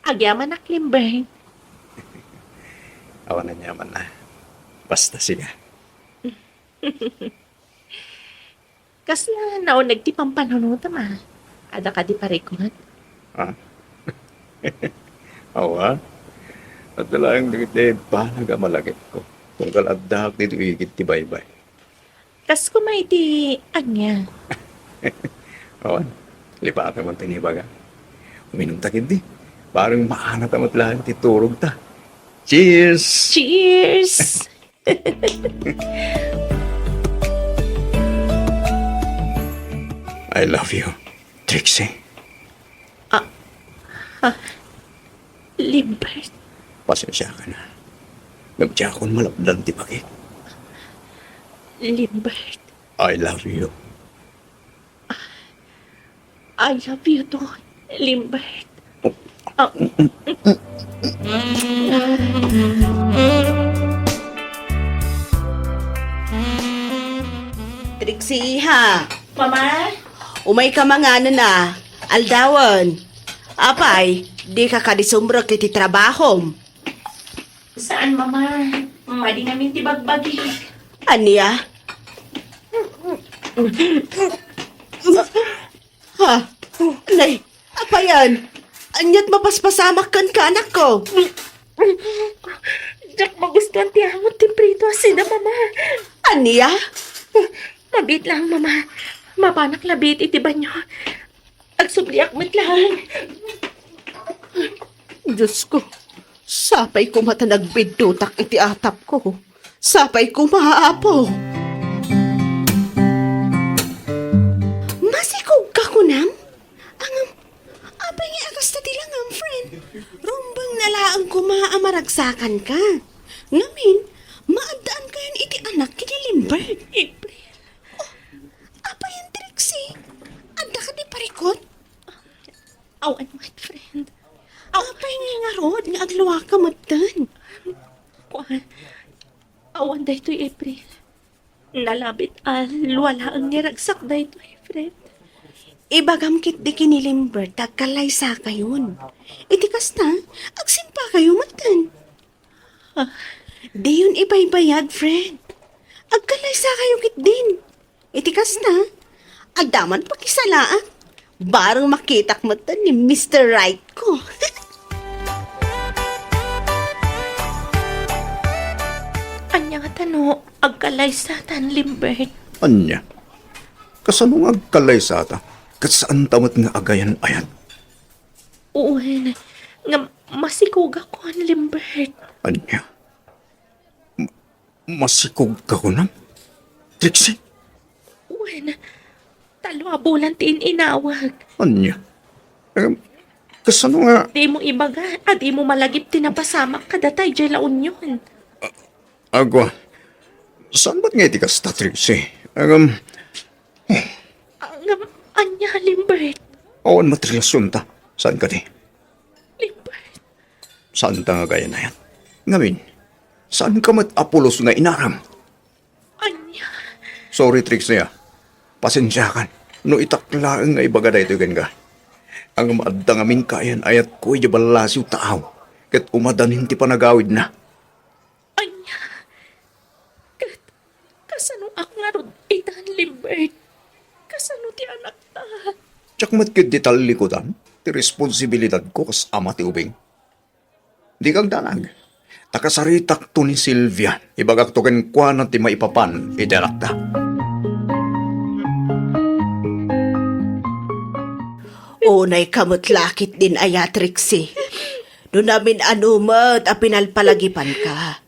Agyamanak, Limbert. Awan aniamanna. Basta sika. Kasla nauneg ti pampanunotam a. Adda kadi parikut? Ha? Awan. Adda laeng dagiti banag a malagipko. Tunggal addaak ditoy igid ti baybay. Kas koma iti ania? Awan, lipatem ti ibaga. Uminumta ketdi. Bareng maanata met laeng ti turogta. Cheers! Cheers! I love you, Trixie. Ah, ah, Limbert. Pasensiaka na. Ngem diakon malapdan ti bagik. Limbert. I love you. I love you too, Limbert. Oh. Ah. Trixie, iha. Mama? Umayka manganen a. Aldawen. Apay, dika kadi sumrek iti trabahom? Saan, Mama. Madi ngamin ti bagbagik. Ania? Ha? Nay, apayan? Ania't mapaspasamak kenka, anakko? Diak magustuan ti angot ti prito a sida, Mama. Ania? Mabiit laeng, Mama. Mapanak labiit iti banio. Agsubliak met laeng. Diosko, sapay koma ta nagbiddutak iti atapko. Sapay koma, Apo. Masikogka kunam? Ngem, apay nga kasta ti langam, friend? Rumbengna laeng koma a maragsakanka. Ngamin, maaddaankayon iti anak ken ni Lindbergh. April. Oh, apay, Trixie? Adda kadi parikut? Awan met, friend. Aw- Apay nga ngarud nga agluaka metten? Kuan. Awan daytoy, April. Nalabit a lua laeng nga ragsak daytoy, friend. Ibagam ketdi ken ni Lindbergh ta agkallaysakayon. Iti kasta, agsimpakayo metten. Ah. Diyon ibaybayag, friend. Agkallaysakayo ketdin. Iti kasta, adda man pakisalaak. Bareng makitak metten ni Mister Right ko. Ania ngata no agkallaysatan, Lindbergh? Ania? Kasano nga agkallaysata? Ket saanta met nga agayan-ayat? Wen, nga masikogakon, Lindbergh. Ania? Ma-, masikogka kunam, Trixie? Wen, ta lua bulan ti in-inawag. Ania? Em, kasano nga? Dimo ibaga a dimo malagip ti napasamak kadatayo La Union. Agwa, saan met nga iti kasta, Trixie? Agam, Agam, ania, Lindbergh? Awan met relasionta. Saan kadi? Lindbergh. Saanta nga agayan-ayat? Ngamin, saanka met a pulos nga inaram? Ania? Sorry, Trixie, ah. Pasensiakan no itak laeng nga ibaga daytoy kenka. Ngem adda ngamin kaayan-ayatko idiay ballasiw taaw, ket umadanin ti panagawidna. Ania? Ket kasanoak ngarud itan, Lambert? Kasano ti anakta? Diak met ketdi tallikudan ti responsibilidadko kas ama ti ubing. Dika agdanag. Ta kasaritakto ni Silvia, ibagakto kenkuana ti maipapan iti anakta. Unayka met la ketdin aya, Trixie. No namin-ano met a pinalpalagipanka,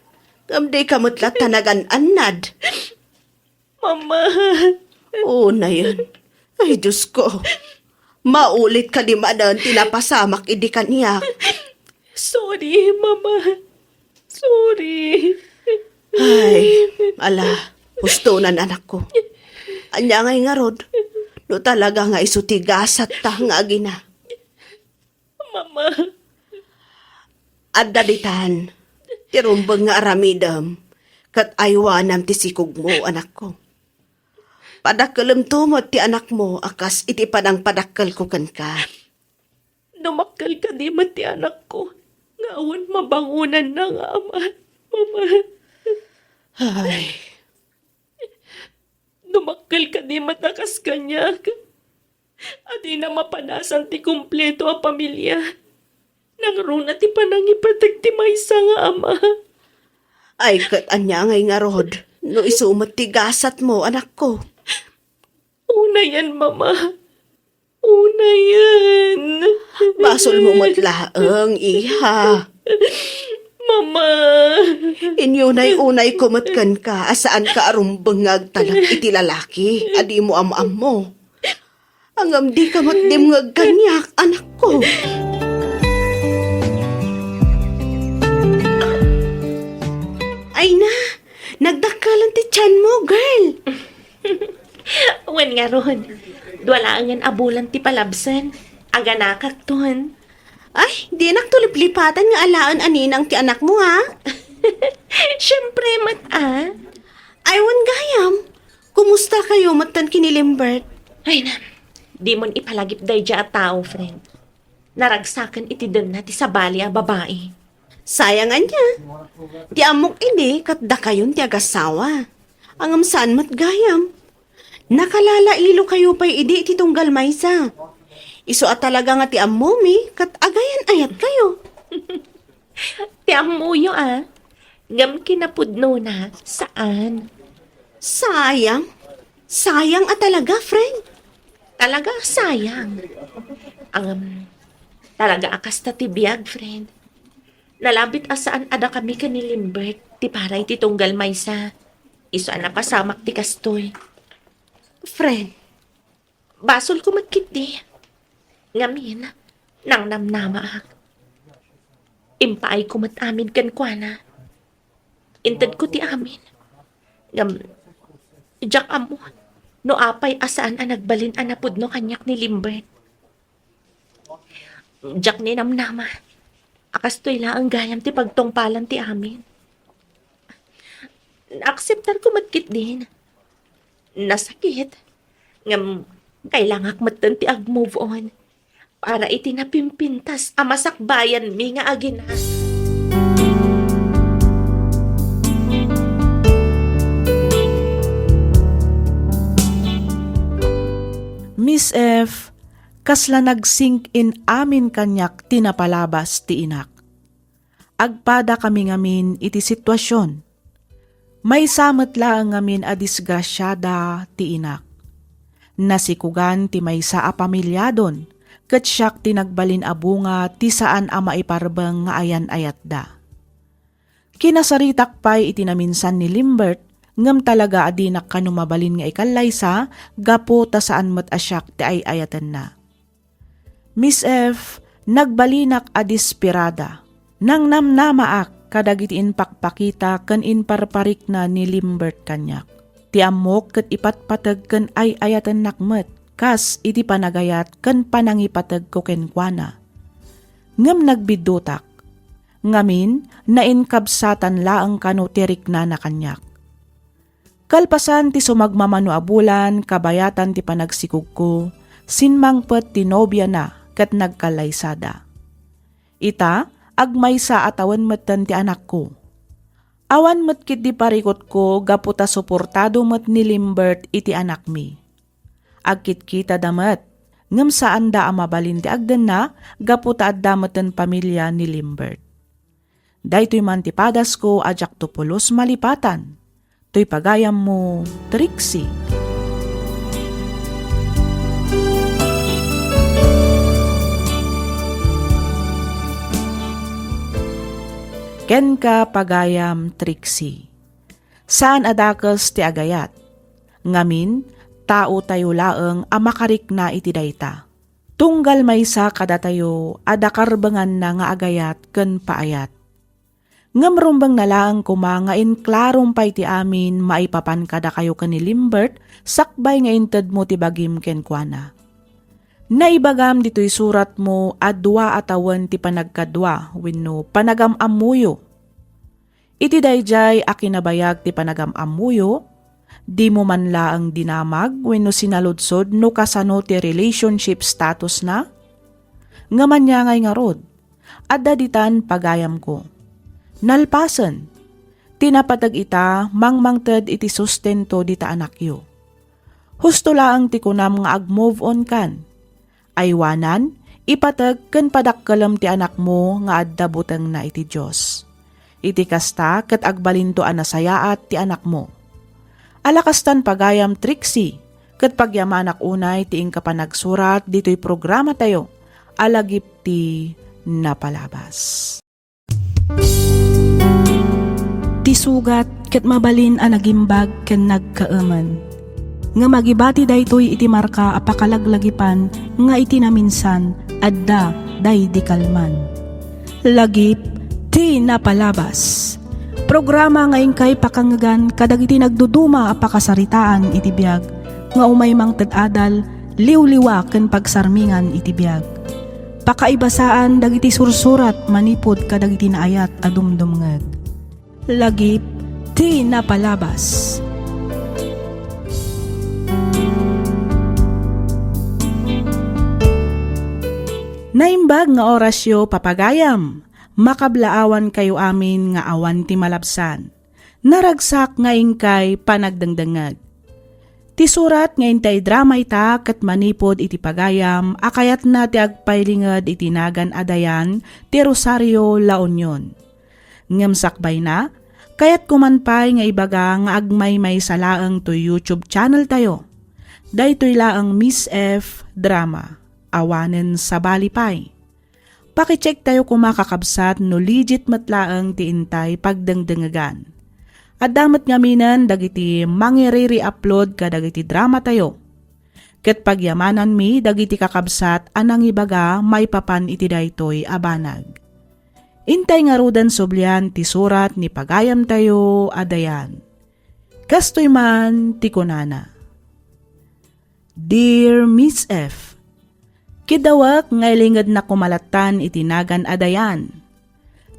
ngem dika met latta nagan-annad. Mama. Unayen. Ay, Diosko. Maulit kadi manen ti napasamak idi kaniak. Sorry, Mama. Sorry. Ay, ala, hustonan, anakko. Ania ngay ngarud? No talaga nga isu ti gasatta nga agina. Mama. Adda ditan ti rumbeng nga aramidem, ket aywanam ti sikogmo, anakko. Padakkelemto met ti anakmo a kas iti panangpadakkelko kenka. Dumakkel kadi met ti anakko nga awan mabangonanna nga ama, Mama. Ay. Dumakkel kadi met a kas kaniak a dina mapanasan ti kompleto a pamilia. Nangruna ti panangipateg ti maysa nga ama. Ay, ket ania ngay ngarud no isu met ti gasatmo, anakko? Unayen, Mama. Unayen. Basolmo met laeng, iha. Mama. Inyunay-unayko met kenka a saanka a rumbeng nga agtalek iti lalaki a dimo am-ammo. Ngem dika met dimngeg kaniak, anakko. Ay na, nagdakkelan ti tianmo, girl. Wen ngarud, dua laengen a bulan ti palabsen. Aganakakton. Ay, dinakto liplipatan nga alaen a ninang ti anakmo, ha? Siempre met, a. Ay, wen gayam, kumustakayo metten ken ni Lambert? Ay na, dimon ipalagip daydiay a tao, friend. Naragsaken iti denna ti sabali a babai. Sayang ania. Ti ammok idi ket dakayon ti agasawa. Ngem saan met gayam. Nakalalailo kayo pay idi iti tunggal maysa. Isu a talaga nga ti ammomi ket agayan-ayat kayo. Ti ammoyo, a. Ngem kinapudnona, saan. Sayang. Sayang a talaga, friend. Talaga, sayang. Ngem, talaga a kasta ti biag, friend. Nalabit a saan a dakami ken ni Lambert ti para iti tunggal maysa. Isu a napasamak ti kastoy. Friend, basolko met ketdi. Ngamin, nangnamnamaak. Impaayko met amin kenkuana. Intedko ti amin. Ngem, diak ammo no apay a saan a nagbalin a napudno kaniak ni Lambert. Diak ninamnama a kastoy laeng gayam ti pagtungpalan ti amin. Naakseptarko met ketdin. Nasakit. Ngem, kailangak metten ti ag-move on para iti napimpintas a masakbayanmi nga agina. Miss F, kasla nag-sink in amin kaniak ti napalabas ti inak. Agpadakami ngamin iti situasion. Maysa met laeng ngamin a disgrasiada ti inak. Nasikogan ti maysa a pamiliadon, ket siak ti nagbalin a bunga ti saan a maiparbeng nga ayan-ayatda. Kinasaritak pay iti naminsan ni Lambert, ngem talaga a dinak kano mabalin nga ikallaysa gapu ta saan met a siak ti ay-ayatenna. Miss F, nagbalinak a desperada. Nangnamnamaak kadagiti impakpakita ken imparparikna ni Lambert kaniak. Ti ammok ket ipatpateg ken ay-ayatennak met kas iti panagayat ken panangipategko kenkuana. Ngem nagbiddutak. Ngamin, nainkabsatan laeng kano ti riknana kaniak. Kalpasan ti sumagmamano a bulan, kabayatan ti panagsikogko, simmangpet ti nobiana ket nagkallaysada. Ita, agmaysa a tawen metten ti anakko. Awan met ketdi parikutko gapu ta suportado met ni Limbert iti anakmi. Agkitkitada met, ngem saanda a mabalin ti agdenna gapu ta adda metten pamilia ni Limbert. Daytoy man ti padasko a diakto pulos malipatan. Toy pagayammo, Trixie. Kenka, pagayam Trixie. Saan a dakes ti agayat. Ngamin, taotayo laeng a makarikna iti dayta. Tunggal maysa kadatayo a dakarbenganna nga agayat ken paayat. Ngem rumbengna laeng koma nga inklarom pay ti amin maipapan kadakayo ken ni Limbert sakbay nga intedmo ti bagim kenkuana. Naibagam ditoy suratmo a dua a tawen ti panagkadua wenno panagam-ammoyo. Iti daydiay a kinabayag ti panagam-ammoyo, dimo man laeng dinamag wenno sinaludsod no kasano ti relationship statusna? Ngem ania ngay ngarud? Adda ditan, pagayamko. Nalpasen, ti napateg ita mangmangted iti sustento dita anakyo. Husto laeng ti kunam nga ag-move on kan. Aywanan, ipateg ken padakkelem ti anakmo nga adda butengna iti Dios. Iti kasta, ket agbalinto a nasayaat ti anakmo. Ala kastan, pagayam Trixie, ket pagyamanak unay ti inka panagsurat ditoy programatayo a Lagip ti Napalabas. Ti sugat ket mabalin a nagimbag ken nagkaemen. Ngem agibati daytoy iti marka a pakalaglagipan nga iti naminsan, adda daydi kalman. Lagip ti Napalabas. Programa nga inkay pakangngegan kadagiti nagduduma a pakasaritaan iti biag nga umay mangted adal, liwliwa ken pagsarmingan iti biag. Pakaibasaan dagiti sursurat manipud kadagiti naayat a dumdumngeg. Lagip ti Napalabas. Naimbag nga orasyo, papagayam. Makablaawankayo amin nga awan ti malabsan. Naragsak nga inkay panagdengdengngeg. Ti surat nga intay drama ita ket manipud iti pagayam a kayatna ti agpailinged iti nagan a Dayan ti Rosario, La Union. Ngem sakbayna, kayatko man pay nga ibaga nga agmaymaysa laeng toy YouTube channel tayo. Daytoy laeng Miss F Drama. Awanen sabali pay. Pakichecktayo koma, kakabsat, no legit met laeng ti intay pagdengdengegan. Adda met ngaminen dagiti mangiriri-upload kadagiti dramatayo. Ket pagyamananmi dagiti kakabsat a nangibaga maipapan iti daytoy a banag. Intay ngaruden sublian ti surat ni pagayamtayo a Dayan. Kastoy man ti kunana. Dear Miss F, Kiddawek nga ilingednak koma lattan iti nagan a Dayan.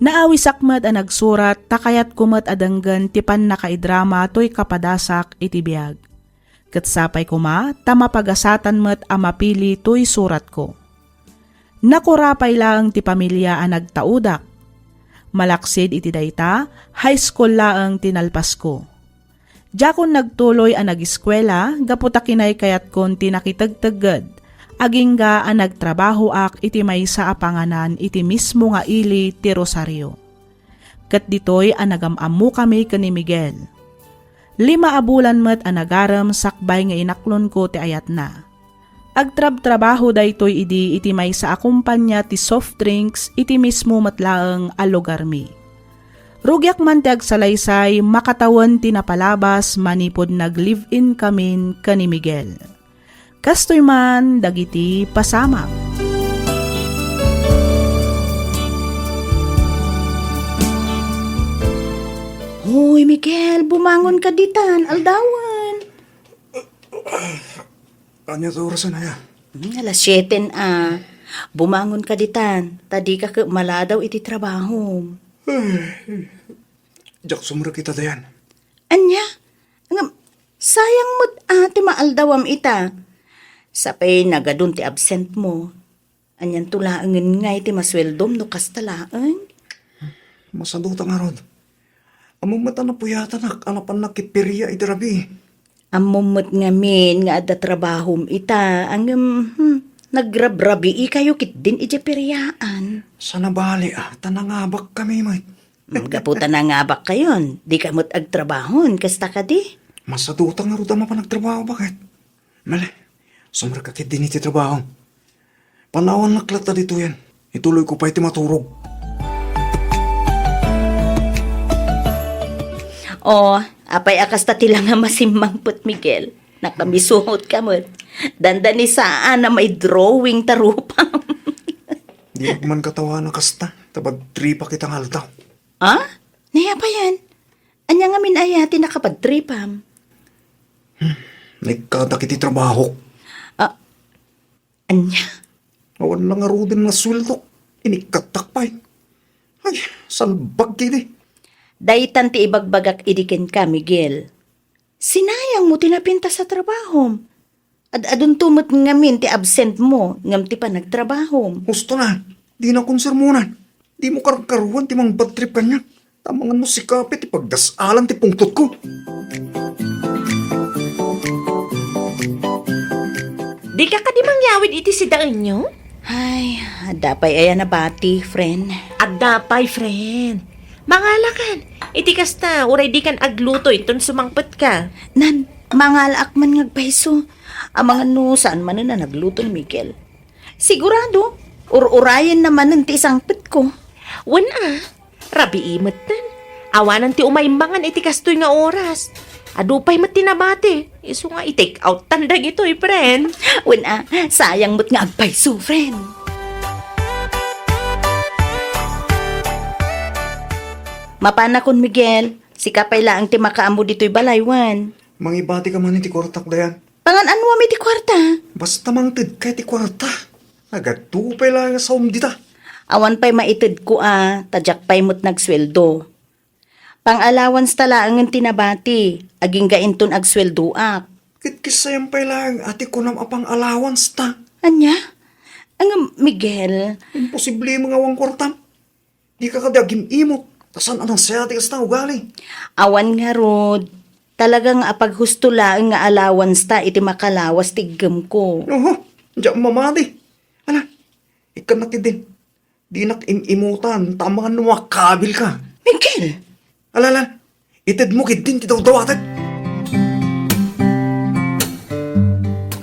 Naawisak met a nagsurat ta kayatko met a denggen ti pannakaidrama toy kapadasak iti biag. Ket sapay koma ta mapagasatan met a mapili toy suratko. Nakurapay laeng ti pamilia a nagtaudak. Malaksid iti dayta, high school laeng ti nalpasko. Diakon nagtuloy a nageskuela gapu ta kinaykayatkon ti nakitegtegged, agingga a nagtrabahoak iti maysa a panganan iti mismo nga ili ti Rosario. Ket ditoy a nagam-ammokami ken ni Miguel. Lima a bulan met a nagarem sakbay nga inaklonko ti ayatna. Agtrabtrabaho daytoy idi iti maysa a kompania ti soft drinks iti mismo met laeng a lugarmi. Rugiak man ti agsalaysay makatawen ti napalabas manipud nag-live-in kamin ken ni Miguel. Kastoy man dagiti pasamak. Hoy, Miguel, bumangon ka ditan, aldawan. Ania ti orasen aya? Hmm, alas siete a. Bumangon ka ditan, ta dika ket maladaw iti trabahom. Diak sumrek ita, Dayan. Ania? Ngem, Sayang met a ti maaldawam ita. Sapay nagadun ti absent mo. Anianto laengen ngay ti masueldom no kasta laeng? Masaduta ngarud. Ammom met a napuyatanak a napannak iti peria iti rabii. Ammom met ngamin nga adda trabahom ita, ngem, hmm, nagrabrabii kayo ketdin idiay periaan. Saan a bali, ah, ta nangabakkami met. Hmm, gapu ta nangabak kayon, dika met agtrabahon, kasta kadi? Masaduta ngarud a mapan agtrabaho, baket? Mali, sumrekka ketdin iti trabaho. Panawannak latta ditoyen. Ituloyko pay ti maturog. O, apay a kasta ti langa masimmangpet, Miguel? Nakamisuhotka met. Dandanisaan a may drawing ta rupam. Diak man katawanak kasta, ta bad tripak ita nga aldaw. Ah? Nayapayan? Ania ngamin aya ti nakabad tripam? Hmm, naikkatak iti trabahok. Ah, ania? Awan la ngaruden nga sueldok. Inikkattak pay. Ay, salbag kidi. Daytan ti ibagbagak idi kenka, Miguel. Sinayang mo ti napintas a trabahom. Ad-adunto met ngamin ti absent mo ngem ti panagtrabahom. Husto na, dina kon sermonan. Dimo karkaruan ti mangbatrip kaniak. Ta amangan no sikapi ti pagdas-alan ti pungtotko. Dika kadi mangyawid iti sidaenyo? Ay, adda pay aya nabati, friend. Adda pay, friend. Mangalakan. Iti kasta, uray dikan agluto inton sumangpetka. Nan, mangalaak man nga agpayso. Amangan no saan manen a nagluto ni Miguel. Sigurado, ur-urayenna manen ti isangpetko. Wen a, rabii metten. Awanan ti umay mangan iti kastoy nga oras. Adu pay met ti nabati. Isu nga i-take out tan dagitoy, friend. Wen a, sayang met nga agpayso, friend. Mapanakon, Miguel. Sika pay laeng ti makaammo ditoy balay, wen. Mangibatika man iti kuartak, Dayan. Pangan-anuam iti kuarta? Basta mangtedka iti kuarta. Nagadu pay laeng a saom dita. Awan pay maitedko a, ta diak pay met nagsueldo. Pang-allowance ta laengen ti nabati, agingga inton agsueldoak. Ket kisayam pay laeng a ti kunam a pang-allowance ta. Ania? Ngem, Miguel. Imposible nga awan kuartam. Dika kadi agim-imot, ta saan a nasayaat ti kasta nga ugali. Awan ngarud, talaga nga apaghusto laeng nga allowance ta iti makalawas ti iggemko. Oho, diak mamati. Ala, ikkannak ketdin. Dinak im-imutan, ta amangan no makabilka. Miguel! Ala, ala, itedmo ketdin ti dawdawatek.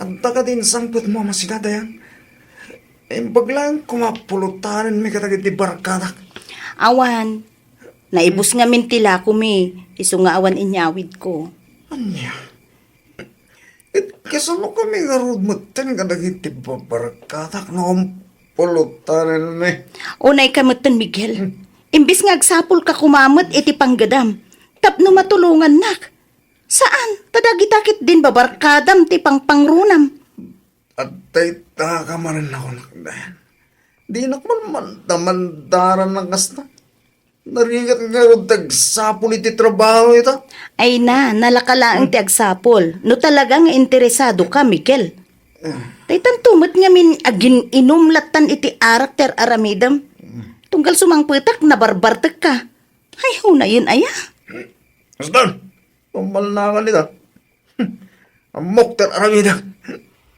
Adda kadi insangpetmo a masida, Dayan? Imbag laeng koma pulotanenmi kadagiti barkadak. Awan, naibus ngamin ti lakomi, isu nga awan inyawidko. Ania? Ket kasano kami ngarud metten kadagiti barkadak no pulotanenmi? Unayka metten, Miguel. Hmm. Imbes nga agsapulka koma met iti panggadam, tapno matulongannak. Saan, ta dagita ketdin babarkadam ti pangpangrunam. Adda itaka manen a kunak, Dayan. Dinak man mandamandaran a kasta. Narigat ngarud ti agsapul iti trabaho ita. Ay na, nalaka laeng ti agsapul. No talaga nga interesadoka, Miguel. Ah. Tay tanto met ngamin agin-inum lattan iti arak ti ar-aramidem. Tunggal sumangpetak, nabarbartekka. Ay, hunayen aya? Asdan, pammalnakan ita. Ammok ti ar-aramidek.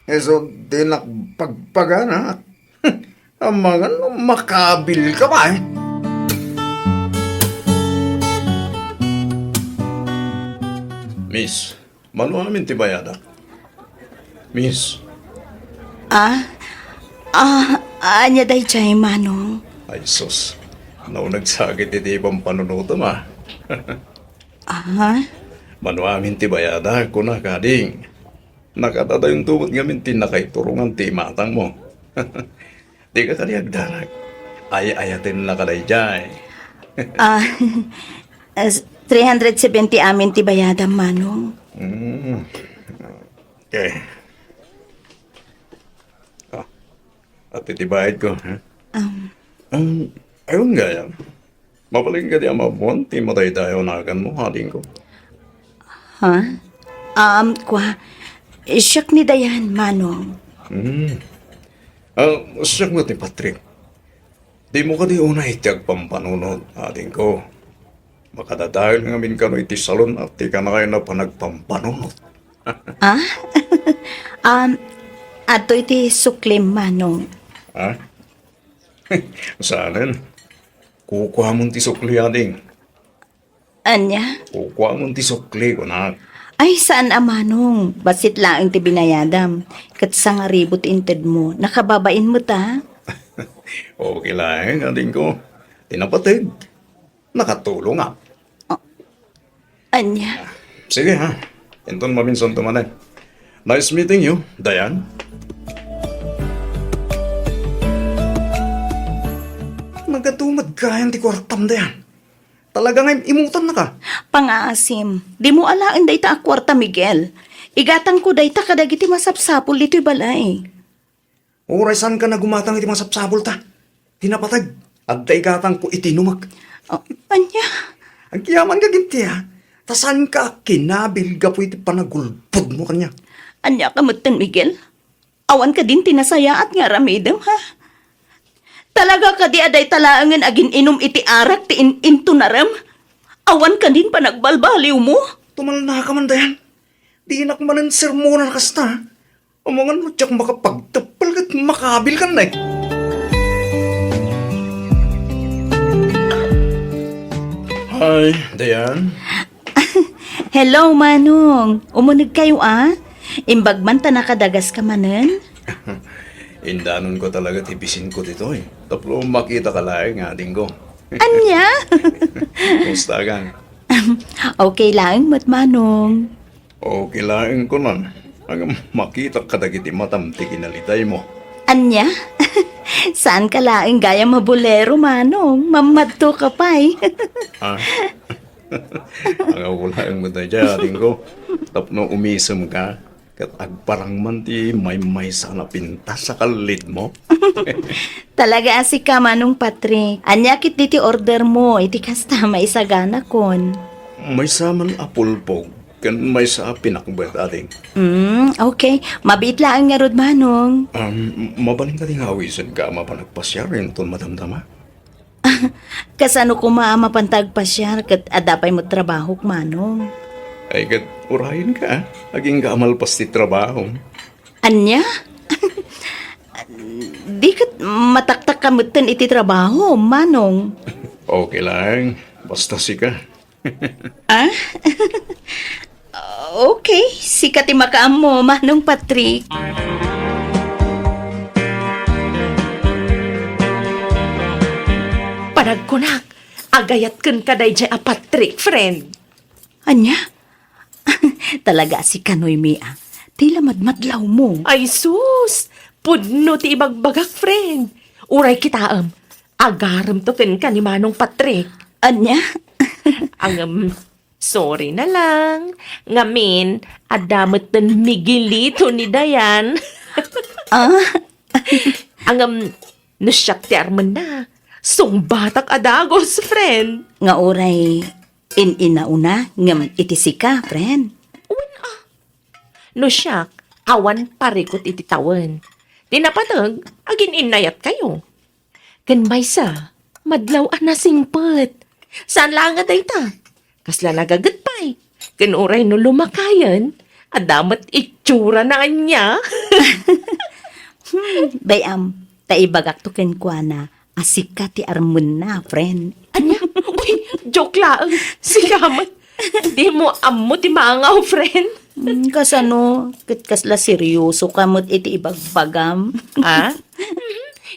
Isu dinak pagpagana. Amangan no makabilka pay. Miss, mano amin ti bayadak? Miss. Ah? Ah, ania daydiay, Manong? Ay, sus. Nauneg sakit iti pampanunotem, ah. Ah? Mano amin ti bayadak, kuna kading. Nakadadayonto met ngamin ti nakaiturongan ti imatangmo. Dika kadi agdarag. Ay-ayatenna kadaydiay. Ah, as-, three hundred seventy amin ti bayadam, Manong. Mm. Okay. Ah, ati ti bayadko, ha? Um. Um, ayun gayam. Mabalin kadi a mabuan ti madaydayaw a naganmo, adingko? Ha? Um, kwa, siak ni Dayan, Manong. Hmm. Ah, siak met ni Patrick. Dimo kadi unay ti agpampanunot, adingko. Makadadael ngamin kano iti salon a ti kanakayna panagpampanunot. Ah? Um, adtoy ti suklim, Manong. Ha? Saanen? Kukuamon ti sukli, ading. Ania? Kukuamon ti sukli, kunak. Ay, saan a, Manong. Bassit laeng ti binayadam. Ket sangaribut intedmo. Nakababain met, a. Okay laeng, adingko. Ti napateg, nakatulongak. Oh. Ania? Sige, ha. Inton maminsanto manen. Nice meeting you, Dayan. Nagatumed kayan ti kuartam, Dayan. Talaga nga im-, imutannaka. Pangaasim, dimo alaen dayta a kuarta, Miguel. Igatangko dayta kadagiti masapsapul ditoy balay. Uray saanka nga gumatang iti masapsapulta. Ti napateg, adda igatangko iti inumek. Oh, ania? Agyamanka ket, a. Ta saanka a kinabil gapu iti panagulbodmo kaniak. Ania ka metten, Miguel? Awan kadin ti nasayaat nga aramidem, ha? Talaga kadi a dayta laengen agin-inum iti arak ti in-, intunarem? Awan kadin panagbalbaliwmo? Tumalnaka man, Dayan. Dinak manen sermonan a kasta. Amangan no diak makapagteppel ket makabilkan, eh. Hi, Dayan. Hello, Manong. Umunegkayo, a? Imbag man ta nakadagaska manen? Indanonko talaga ti bisinko ditoy. Tapno makitaka laeng, adingko. Ania? Kumusta ka? Okay laeng met, Manong. Okay laeng kunan. Ngem makitak kadagiti matam ti kinalitaymo. Ania? Saanka laeng gayam a bolero, Manong. Mammadtoka pay. Ah. Angawko laeng met daydiay, adingko. Tapno umisemka, ket agparang man ti maymaysa a pintas a kallidmo. Talaga a sika, Manong Patrick. Ania ketdi ti ordermo iti kasta a maisaganakon? Maysa man a pulpog ken maysa a pinakbet, ading. Mm, okay. Mabiit laeng ngarud, Manong. Um, mabalin kadi nga awisenka a mapan agpasiar inton madamdama? Kasano koma a mapanta agpasiar ket adda pay met trabahok, Manong? Ay, ket urayenka, a. Agingga a malpas ti trabahom. Ania? Di ket mataktakka metten iti trabahom, Manong. Okay laeng. Basta sika. Ah? Okay, sika ti makaammo, Manong Patrick. Panagkunak, agayat kenka daydiay a Patrick, friend. Ania? Talaga a sika, Noemi, a. Ti la madmadlawmo. Ay sus! Pudno ti ibagbagak, friend. Uray kitaem, agaremto kenka ni Manong Patrick. Ania? Ngem, sorry na lang. Ngamin, adda metten Miguelito ni Dayan. Ah? Ngem, no siak ti armenna, sungbatak a dagus, friend. Nga uray, in-inauna, ngem iti sika, friend. Wen, a. No siak, awan parikut iti tawen. Ti napateg, agin-innayatkayo. Ken maysa, madlaw a nasingpet. Saan laeng a dayta. Kasla nagaget pay. Ken uray no lumakayen, adda met itsurana ania. Hmm, bay-am, ta ibagakto kenkuana a sika ti armenna, friend. Ania? Uy, joke laeng. Sika met. Dimo ammo ti mangaw, friend. Hmm, kasano? Ket kasla seriosoka met iti ibagbagam. Ah?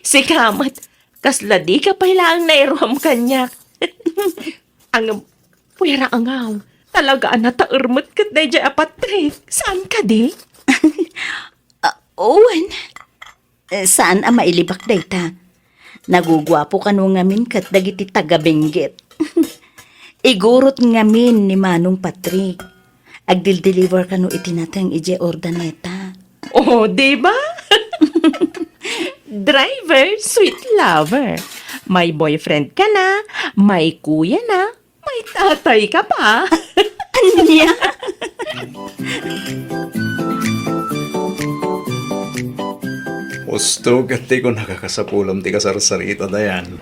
Sika met. Kasla dika pay laeng nairuam kaniak. Ngem, puera angaw. Talaga a nataer met ket daydiay a Patrick. Saan kadi? Ah, wen. Eh, saan a mailibak dayta? Naguguapo kano ngamin ket dagiti taga-Benguet. Igurot ngamin ni Manong Patrick. Agdildeliver kano iti nateng idiay Urdaneta. Oh, di ba? Driver, sweet lover. May boyfriend ka na, may kuya na, may tatay ka pa. Nia? Husto ket ti kunaka, kasapulam ti kasarsarita, Dayan.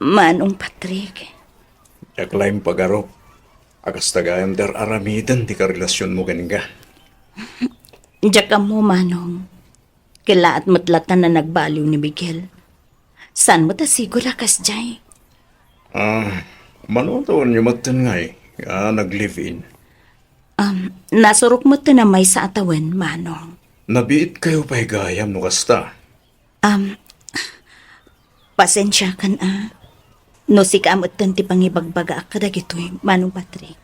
Manong Patrick. Diak laeng pagarup a kasta gayam ti ar-aramiden ti karelasionmo kenka. Diak ammo, Manong. Kellaat met latta a nagbaliw ni Miguel. Saan met a sigud a kasdiay? Ah, mano a tawenyo metten ngay a nag-live-in? Um, nasurok metten a maysa a tawen, Manong. Nabiitkayo pay gayam no kasta. Um, pasensiakan a. No sika metten ti pangibagbagaak kadagitoy, Manong Patrick.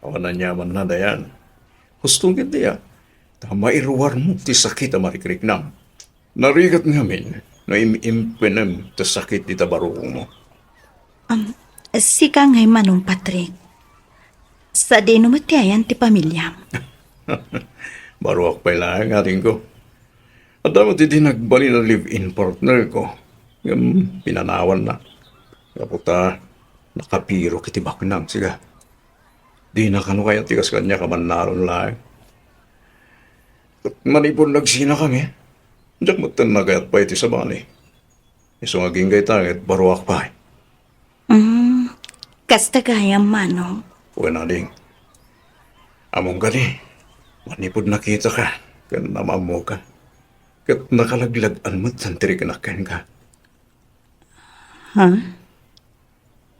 Awan aniamanna, Dayan. Husto ketdi a ta mairuarmo ti sakit a marikriknam. Narigat ngamin no im-impenem ti sakit dita barukongmo. Um, sika ngay, Manong Patrick. Sadino met ti ayan ti pamiliam? Baruak pay laeng, adingko. Adda met idi nagbalin a live-in partner ko. Ngem pinanawanna. Gapu ta nakapirok iti baknang, sika. Dina kano kayat ti kas kaniak a mannalon laeng. Ket manipud nagsinakami, diak metten nagayat pay iti sabali. Isu nga agingga ita ket baruak pay. Mm, kasta gayam, Manong. Wen, ading. Ammom kadi, manipud nakitaka ken naammoka, ket nakalaglag-an met ti riknak kenka. Ha?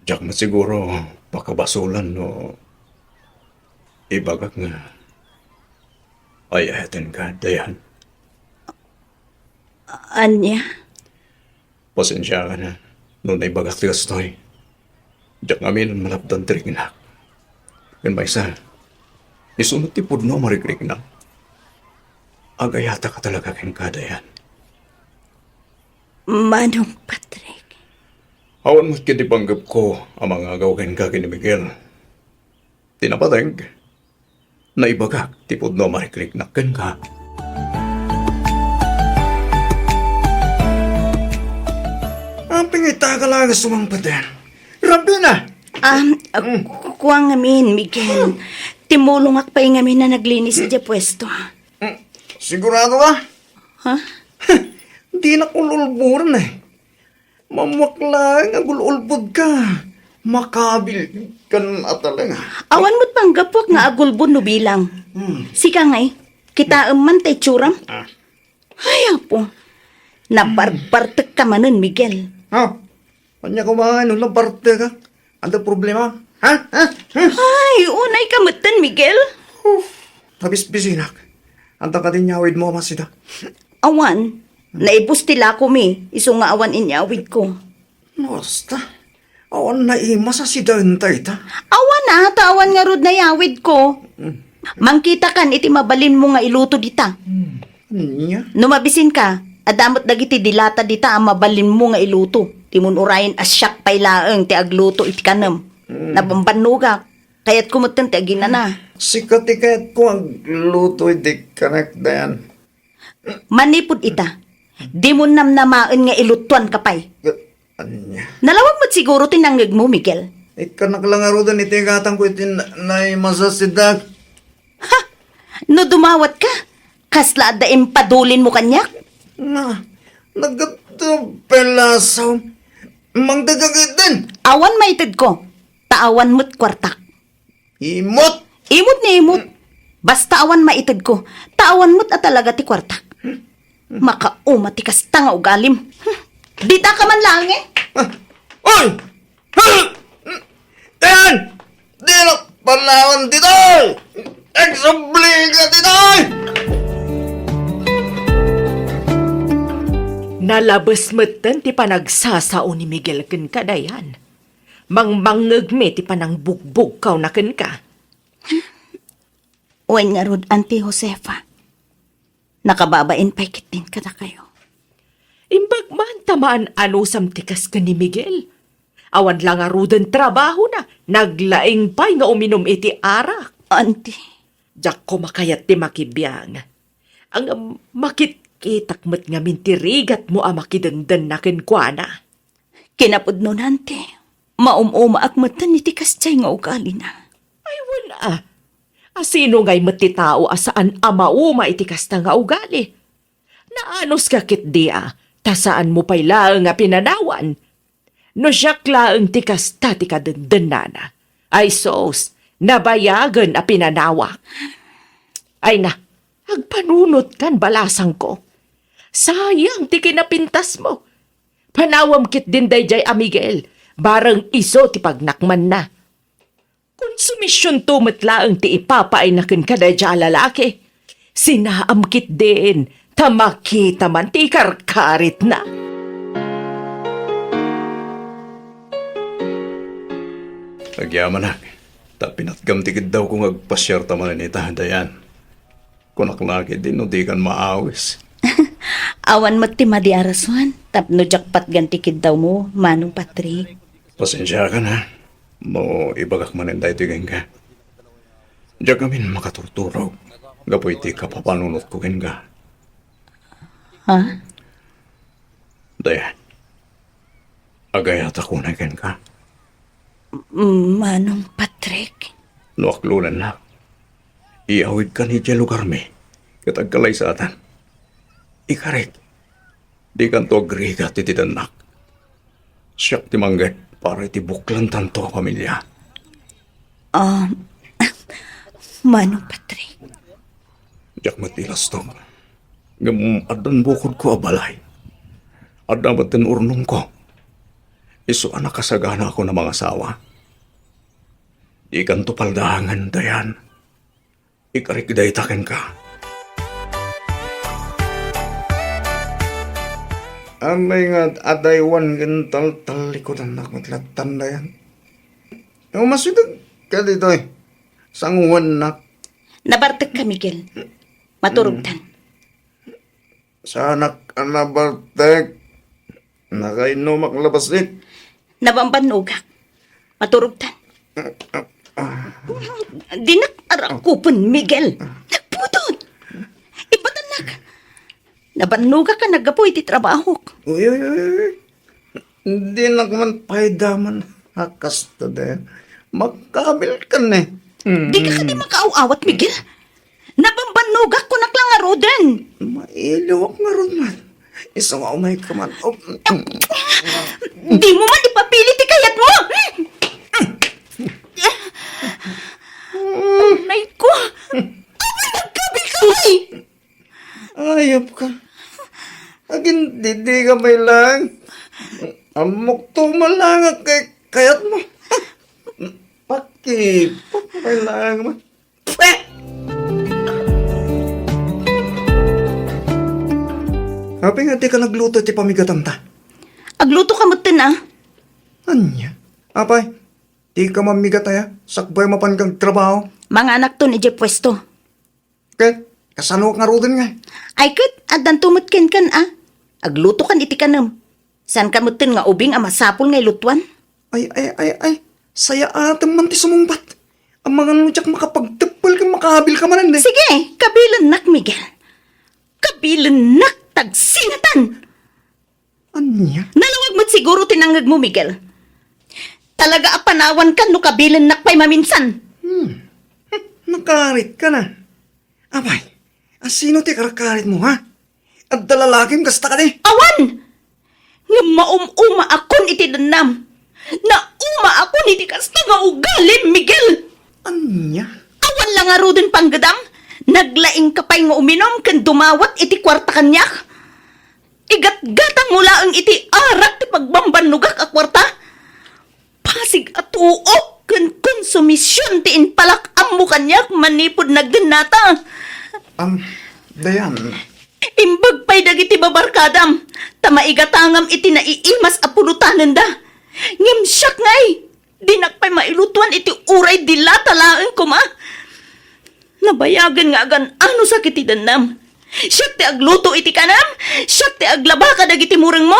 Diak met siguro pakabasolan no ibagak nga ay-ayatenka, Dayan. Ania? Pasensiakan a no naibagak ti kastoy. Diak ngamin malapdan ti riknak. Ken maysa, isu met ti pudno a marikriknak. Agayatak a talaga kenka, Dayan. Manong Patrick. Awan met ketdi panggepko a mangagaw kenka ken ni Miguel. Ti napateg, naibagak ti pudno a marikriknak kenka. Apay nga ita ka laeng a sumangpet? Rabbina! Um, ah, Mm. ku-, kua ngamin, Miguel. Timulongak pay ngamin a naglinis idiay puesto. Mm, sigurado ka? Ha? Dinak ul-ulboren eh. Mammuak laeng a gul-ulbodka. Makabil kan a talaga. Awan met panggapuak nga agulbod no bilang. Hmm. Sika ngay, kitaem man ta itsuram. Ah. Ay, Apo. Nabarbartekka manen, Miguel. Ha? Ania koma nga no nabartek ka? Adda problema? Ha? Ha? Ha? Ay, unay ka metten, Miguel. Uf, nabisbisinak. Adda kadi inyawidmo a masida? Awan. Naibus ti lakomi, isu nga awan inyawidko. Basta, awan naimas a sida enta ita. Awan a, ta awan ngarud nayawidko. Mm. Mangkitakan iti mabalinmo nga iluto dita. Mm. Ania? No mabisinka, adda met dagiti dilata dita a mabalinmo nga iluto. Dimon urayen a siak pay laeng ti agluto iti kanem. Mm. Nabambannogak. Kayatko metten ti aginana. Sika ti kayatko agluto iti kanek, Dayan. Manipud ita, dimon namnamaen nga iluttuanka pay. Ania? Nalawag met siguro ti nangngegmo, Miguel. Ikkanak la ngaruden iti gatangko iti na-, naimas a sida. Ha! No dumawatka, kasla adda impadulinmo kaniak? Na, naggatto pelasaw. Mangdagagiden. Awan maitedko, ta awan met kuartak. Imot! Imot ni imot. Basta awan maitedko, ta awan met a talaga ti kuartak. Makauma ti kasta nga ugalim. Dita ka man laeng. Ah! Oy! Ha! Ten! Dina panawan ditoy! Agsubliga ditoy! Nalabes metten ti panagsasao ni Miguel ken Kadayan. Mangmangngegmi ti panangbugbugkawna kenka. Wen ngarud, Auntie Josefa, nakababain pay ketdin kadakayo. Imbag man ta maan-anusam ti kas ken ni Miguel. Awan la ngaruden trabahona, naglaing pay nga uminum iti arak. Auntie. Diak koma kayat ti makibiang. Ngem makitkitak met ngamin ti rigatmo a makidengdenna kenkuana. Kinapudnona, Auntie. Maum-umaak metten iti kasdiay nga ugalina. Ay, wen a. A sino ngay met ti tao a saan a mauma iti kasta nga ugali? Naanuska ketdi a, ta saanmo pay laeng a pinanawan. No siak laeng ti kasta ti kadendennana, ay sus, nabayagen a pinanawak. Ay na, agpanunotkan balasangko. Sayang ti kinapintasmo. Panawem ketdin daydiay a Miguel, bareng isu ti pagnakmanna. Konsumisionto met laeng ti ipapaayna kenka daydiay a lalaki. Sinaam ketdin, ta makita man ti ikarkaritna. Agyamanak, ta pinatgam ti kiddawko nga agpasiarta manen ita, Dayan. Kunak la ketdi no dikan maawis. Awan met ti madi a rason tapno diak patgan ti kiddawmo, Manong Patrick. Pasensiakan, ha, no ibagak manen daytoy kenka. Diak ngamin makaturturog gapu iti kapapanunotko kenka. Ha? Dayan, agayatak unay kenka. Manong Patrick? No aklulannak, iyawidkan idiay lugarmi ket agkalaysatan. Ikarik, dikanto agrigat iti dannak. Siak ti manggep para iti buklantanto a pamilia. Ah, Manong Patrick. Diak met ilastok. Ngem addan bukodko a balay. Adda met ti urnongko. Isu a nakasaganaakon a mangasawa. Dikanto paldaangen, Dayan. Ikarik dayta kenka. Amay nga adaywan ken taltallikudannak met lattan, Dayan. Umasideg ka ditoy. Sanguannak. Nabartekka, Miguel. Maturogtan. Saanak a nabartek. Nakainnomak labasit. Nabambannogak. Maturogtan. Dinak arakupen, Miguel. Nagpudot. Ibatannak. Nabannogak a naggapu iti trabahok. Uy, uy, uy, uy. Dinak man pay daman a kasta den. Makabil ka ne. Dika kadi makaaw-awat, Miguel? Nabambannogak, kunak la ngaruden. Mailiwak ngarud man. Isu nga umay ka man. Oh. Dimo man ipapili ti kayatmo. Nay ko. Awan nagkabil ka, ay! Ayop ka. Agin, didi ka may lang. Ammok to malangak kay kayatmo. Pakipot may lang man. Pwe! Apay nga di ka nagluto ti pamigatanta? Agluto ka metten, a. Ania? Apay, di ka mamigat aya? Sakbay mapan kang trabaho? Manganakton idiay puesto. Ket, kasano ngaruden nga? Ay ket, addanto met kenkan, a. Aglutokan iti kanem. Saanka metten nga ubing a masapul nga ilutuan? Ay, ay, ay, ay. Sayaatem man ti sumungbat. Amangan no diak makapagteppel ken makabil ka manen, eh. Sige, kabilennak, Miguel. Kabilennak, tagsinatan! Ania? Nalawag met siguro ti nangngegmo, Miguel. Talaga a panawankan no kabilennak pay maminsan. Hmm. Nakarit ka na. Apay, a sino ti karkaritmo, ha? Adda lalakim kasta kadi? Awan! Ngem maum-umaakon iti dennam. Naumaakon iti kasta nga ugalim, Miguel! Ania? Awan la ngaruden panggedam? Naglaingka pay nga uminum ken dumawat iti kuarta kaniak? Igatgatangmo laeng iti arak ti pagbambannogak a kuarta? Pasig a tuok ken konsumision ti impalak-ammo kaniak manipud nagdennata. Am, Dayan. Imbag pay dagiti babarkadam, ta maigatangam iti naiimas a pulotanenda. Ngem siak ngay, dinak pay mailutuan iti uray dilata laeng koma. Nabayagen nga agan-anusak iti dennam. Siak ti agluto iti kanem, siak ti aglaba kadagiti murengmo,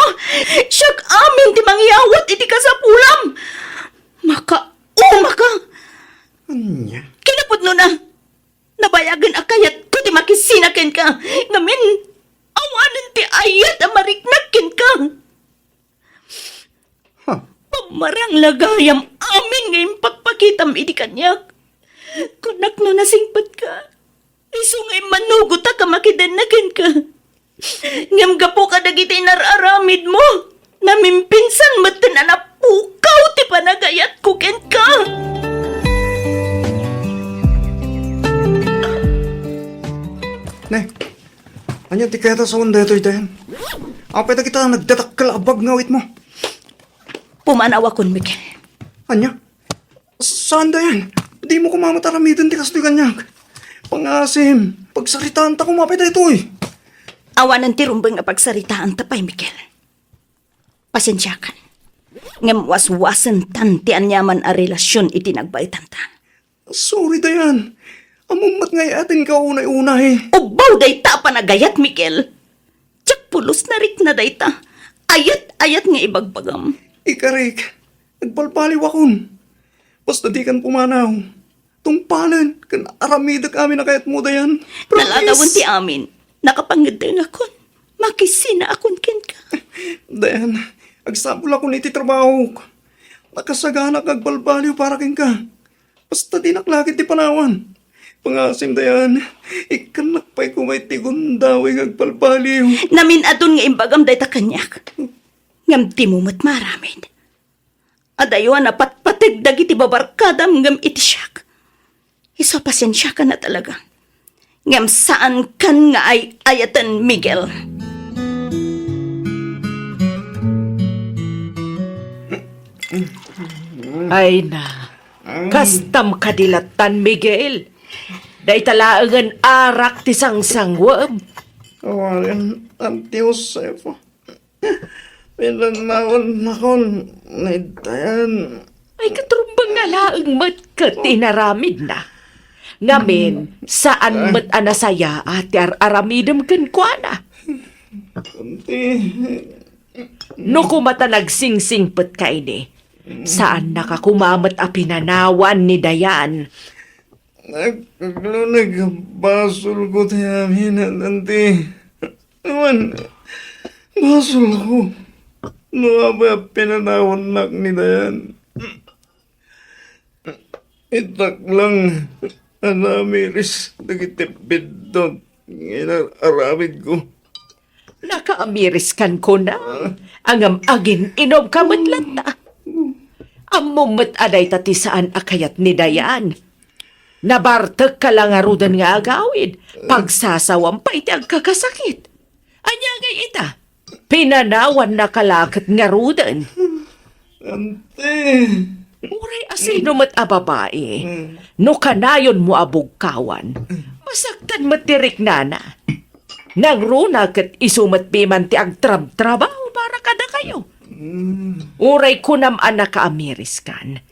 siak amin ti mangyawat iti kasapulam. Makauma ka! Ania? Kinapudnona, nabayagen a kayatko ti makisina kenka, ngamin, awanen ti ayat a mariknak kenka. Ha? Pamma Rang la gayam amin nga impakpakitam idi kaniak. Kunak no nasingpetka, isu nga immanugotak a makidenna kenka. Ngem gapu kadagiti inar-aramidmo, namimpinsan metten a napukaw ti panagayatko kenka. Ne, ania ti kayat a sawen daytoy, Dayan? Apay dagita nagdadakkel a bag nga awitmo? Pumanawakon, Miguel. Ania? Saan, Dayan? Dimo koma met aramiden ti kastoy kaniak. Pangasim, pagsaritaanta koma pay daytoy. Awanen ti rumbeng a pagsaritaanta pay, Miguel. Pasensiakan. Ngem waswasentan ti aniaman a relasion iti nagbaetanta. Sorry, Dayan. Ammom met nga ay-ayatenka unay-unay. Ubbaw dayta a panagayat, Miguel. Diak pulos narikna dayta. Ayat-ayat nga ibagbagam. Ikarik, agbalbaliwakon. Basta dikan pumanaw. Tungpalen ken aramidek amin a kayatmo, Dayan. Promise. Naladawen ti amin. Nakapangeddengakon. Makisinaakon kenka. Dayan, agsapulakon iti trabahok. Nakasaganak nga agbalbaliw para kenka. Basta dinak lakit ti panawan. Pangasim, Dayan, ikkannak pay koma iti gundaway nga agbalbaliw. Namin-aton nga imbagam dayta kaniak. Ngem dimo met maaramid. Adayo a napatpateg dagiti babarkadam ngem iti siak. Isu a pasensiakan a talaga. Ngem saankan nga ay-ayaten, Miguel. Ay na, kastam kadi lattan, Miguel. Dayta laengen arak ti sangsanguem. Awanen, Auntie Josefa. Pinanawannakon ni Dayan. Ay, katrumbeng nga laeng met ket inaramidna. Ngamin, saan met a nasayaat ti ar-aramidem kenkuana. Auntie. No koma ta nagsingsingpetka ini, saannaka koma met a pinanawan ni Dayan. Nag-, agluneg a basolko ti amin, Auntie. Wen, basolko no apay a pinanawannak ni Dayan. Itak lang a namiris dagiti biddut nga inar-aramidko. Nakaamiriskan, kuna. Ngem agin-inumka met latta. Ammom met a dayta ti saan a kayat ni Dayan. Nabartekka la ngaruden nga agawid, pagsasawam pay ti agkakasakit. Ania ngay ita? Pinanawannaka la ket ngaruden. Auntie. Uray asino met a babai, no kanayonmo a bugkawan, masaktan met ti riknana. Nangruna ket isu met piman ti agtrabtrabaho para kadakayo. Uray kunam a nakaamiriskan,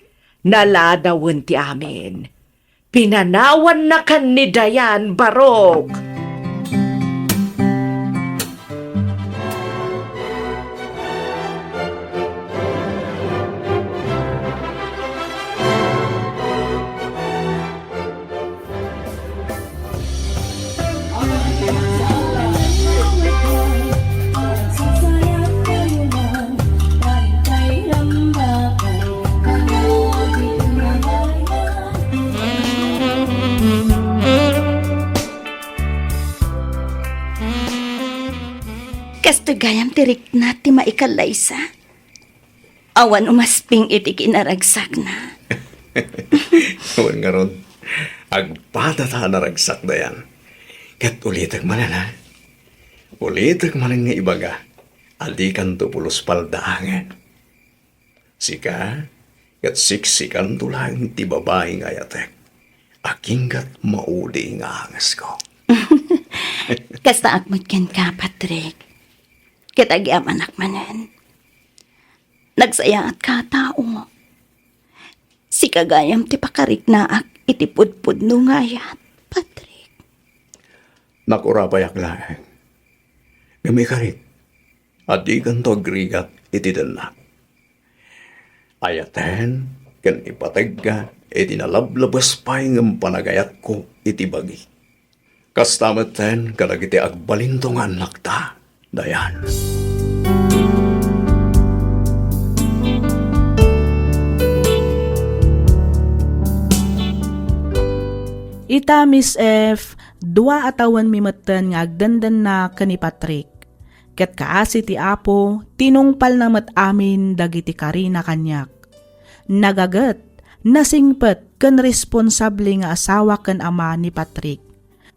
naladawen ti amin. Pinanawannakan ni Dayan, barok. Kastoy gayam ti rikna ti maikallaysa. Awan umasping iti kinaragsakna. Wen ngarud, agpadata a naragsak, Dayan. Ket ulitek manen, ha? Ulitek manen nga ibaga a dikanto pulos paldaangen. Sika, ket siksikanto laeng ti babai nga ayatek. Aginggat maudi nga angesko. Kastaak met kenka, Patrick. Ket agyamanak manen. Nagsayaatka a tao. Sika gayam ti pakariknaak iti pudpudno nga ayat, Patrick. Nakurapayak laeng. Ngem ikarik, a dikanto agrigat iti dennak. Ayaten ken ipategka iti nalablabes pay ngem panagayatko iti bagi. Kasta metten kadagiti agbalinto nga annakta, Dayan. Ita, Miss F, dua a tawenmi metten nga agdendenna ken ni Patrick. Ket kaasi ti Apo, tinungpalna met amin dagiti karina kaniak. Nagaget, nasingpet, ken responsable nga asawa ken ama ni Patrick.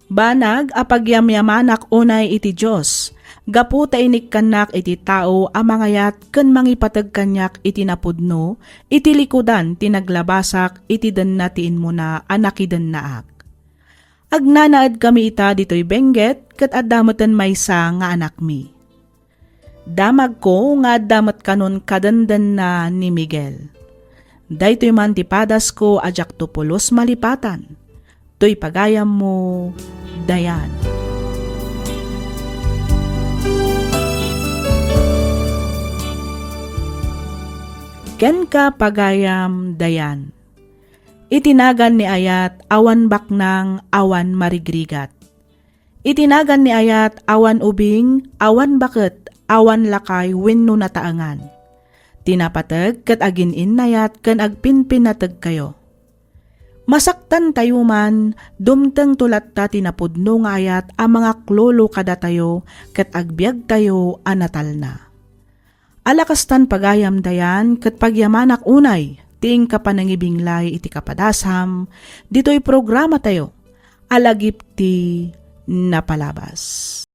Banag a pagyamyamanak unay iti Dios, gapu ta inikkannak iti tao a mangayat ken mangipateg kaniak iti napudno, iti likudan ti naglabasak iti denna ti immuna a nakidennaak. Agnanaedkami ita ditoy Benguet ket adda meten maysa nga anakmi. Damagko nga adda met kanon kadendenna ni Miguel. Daytoy man ti padasko a diakto pulos malipatan. Toy pagayammo, Dayan. Kenka, pagayam, Dayan. Iti nagan ni ayat, awan baknang, awan marigrigat. Iti nagan ni ayat, awan ubing, awan baket, awan lakay wenno nataengan. Ti napateg ket agin-innayat ken agpinpinnategkayo. Masaktantayo man, dumtengto latta ti napudno nga ayat a mangaklolo kadatayo ket agbiagtayo a natalna. Alakastan, pagayam, Dayan, ket pagyamanak unay ti inka panangibinglay iti kapadasam ditoy programatayo a Lagip ti Napalabas.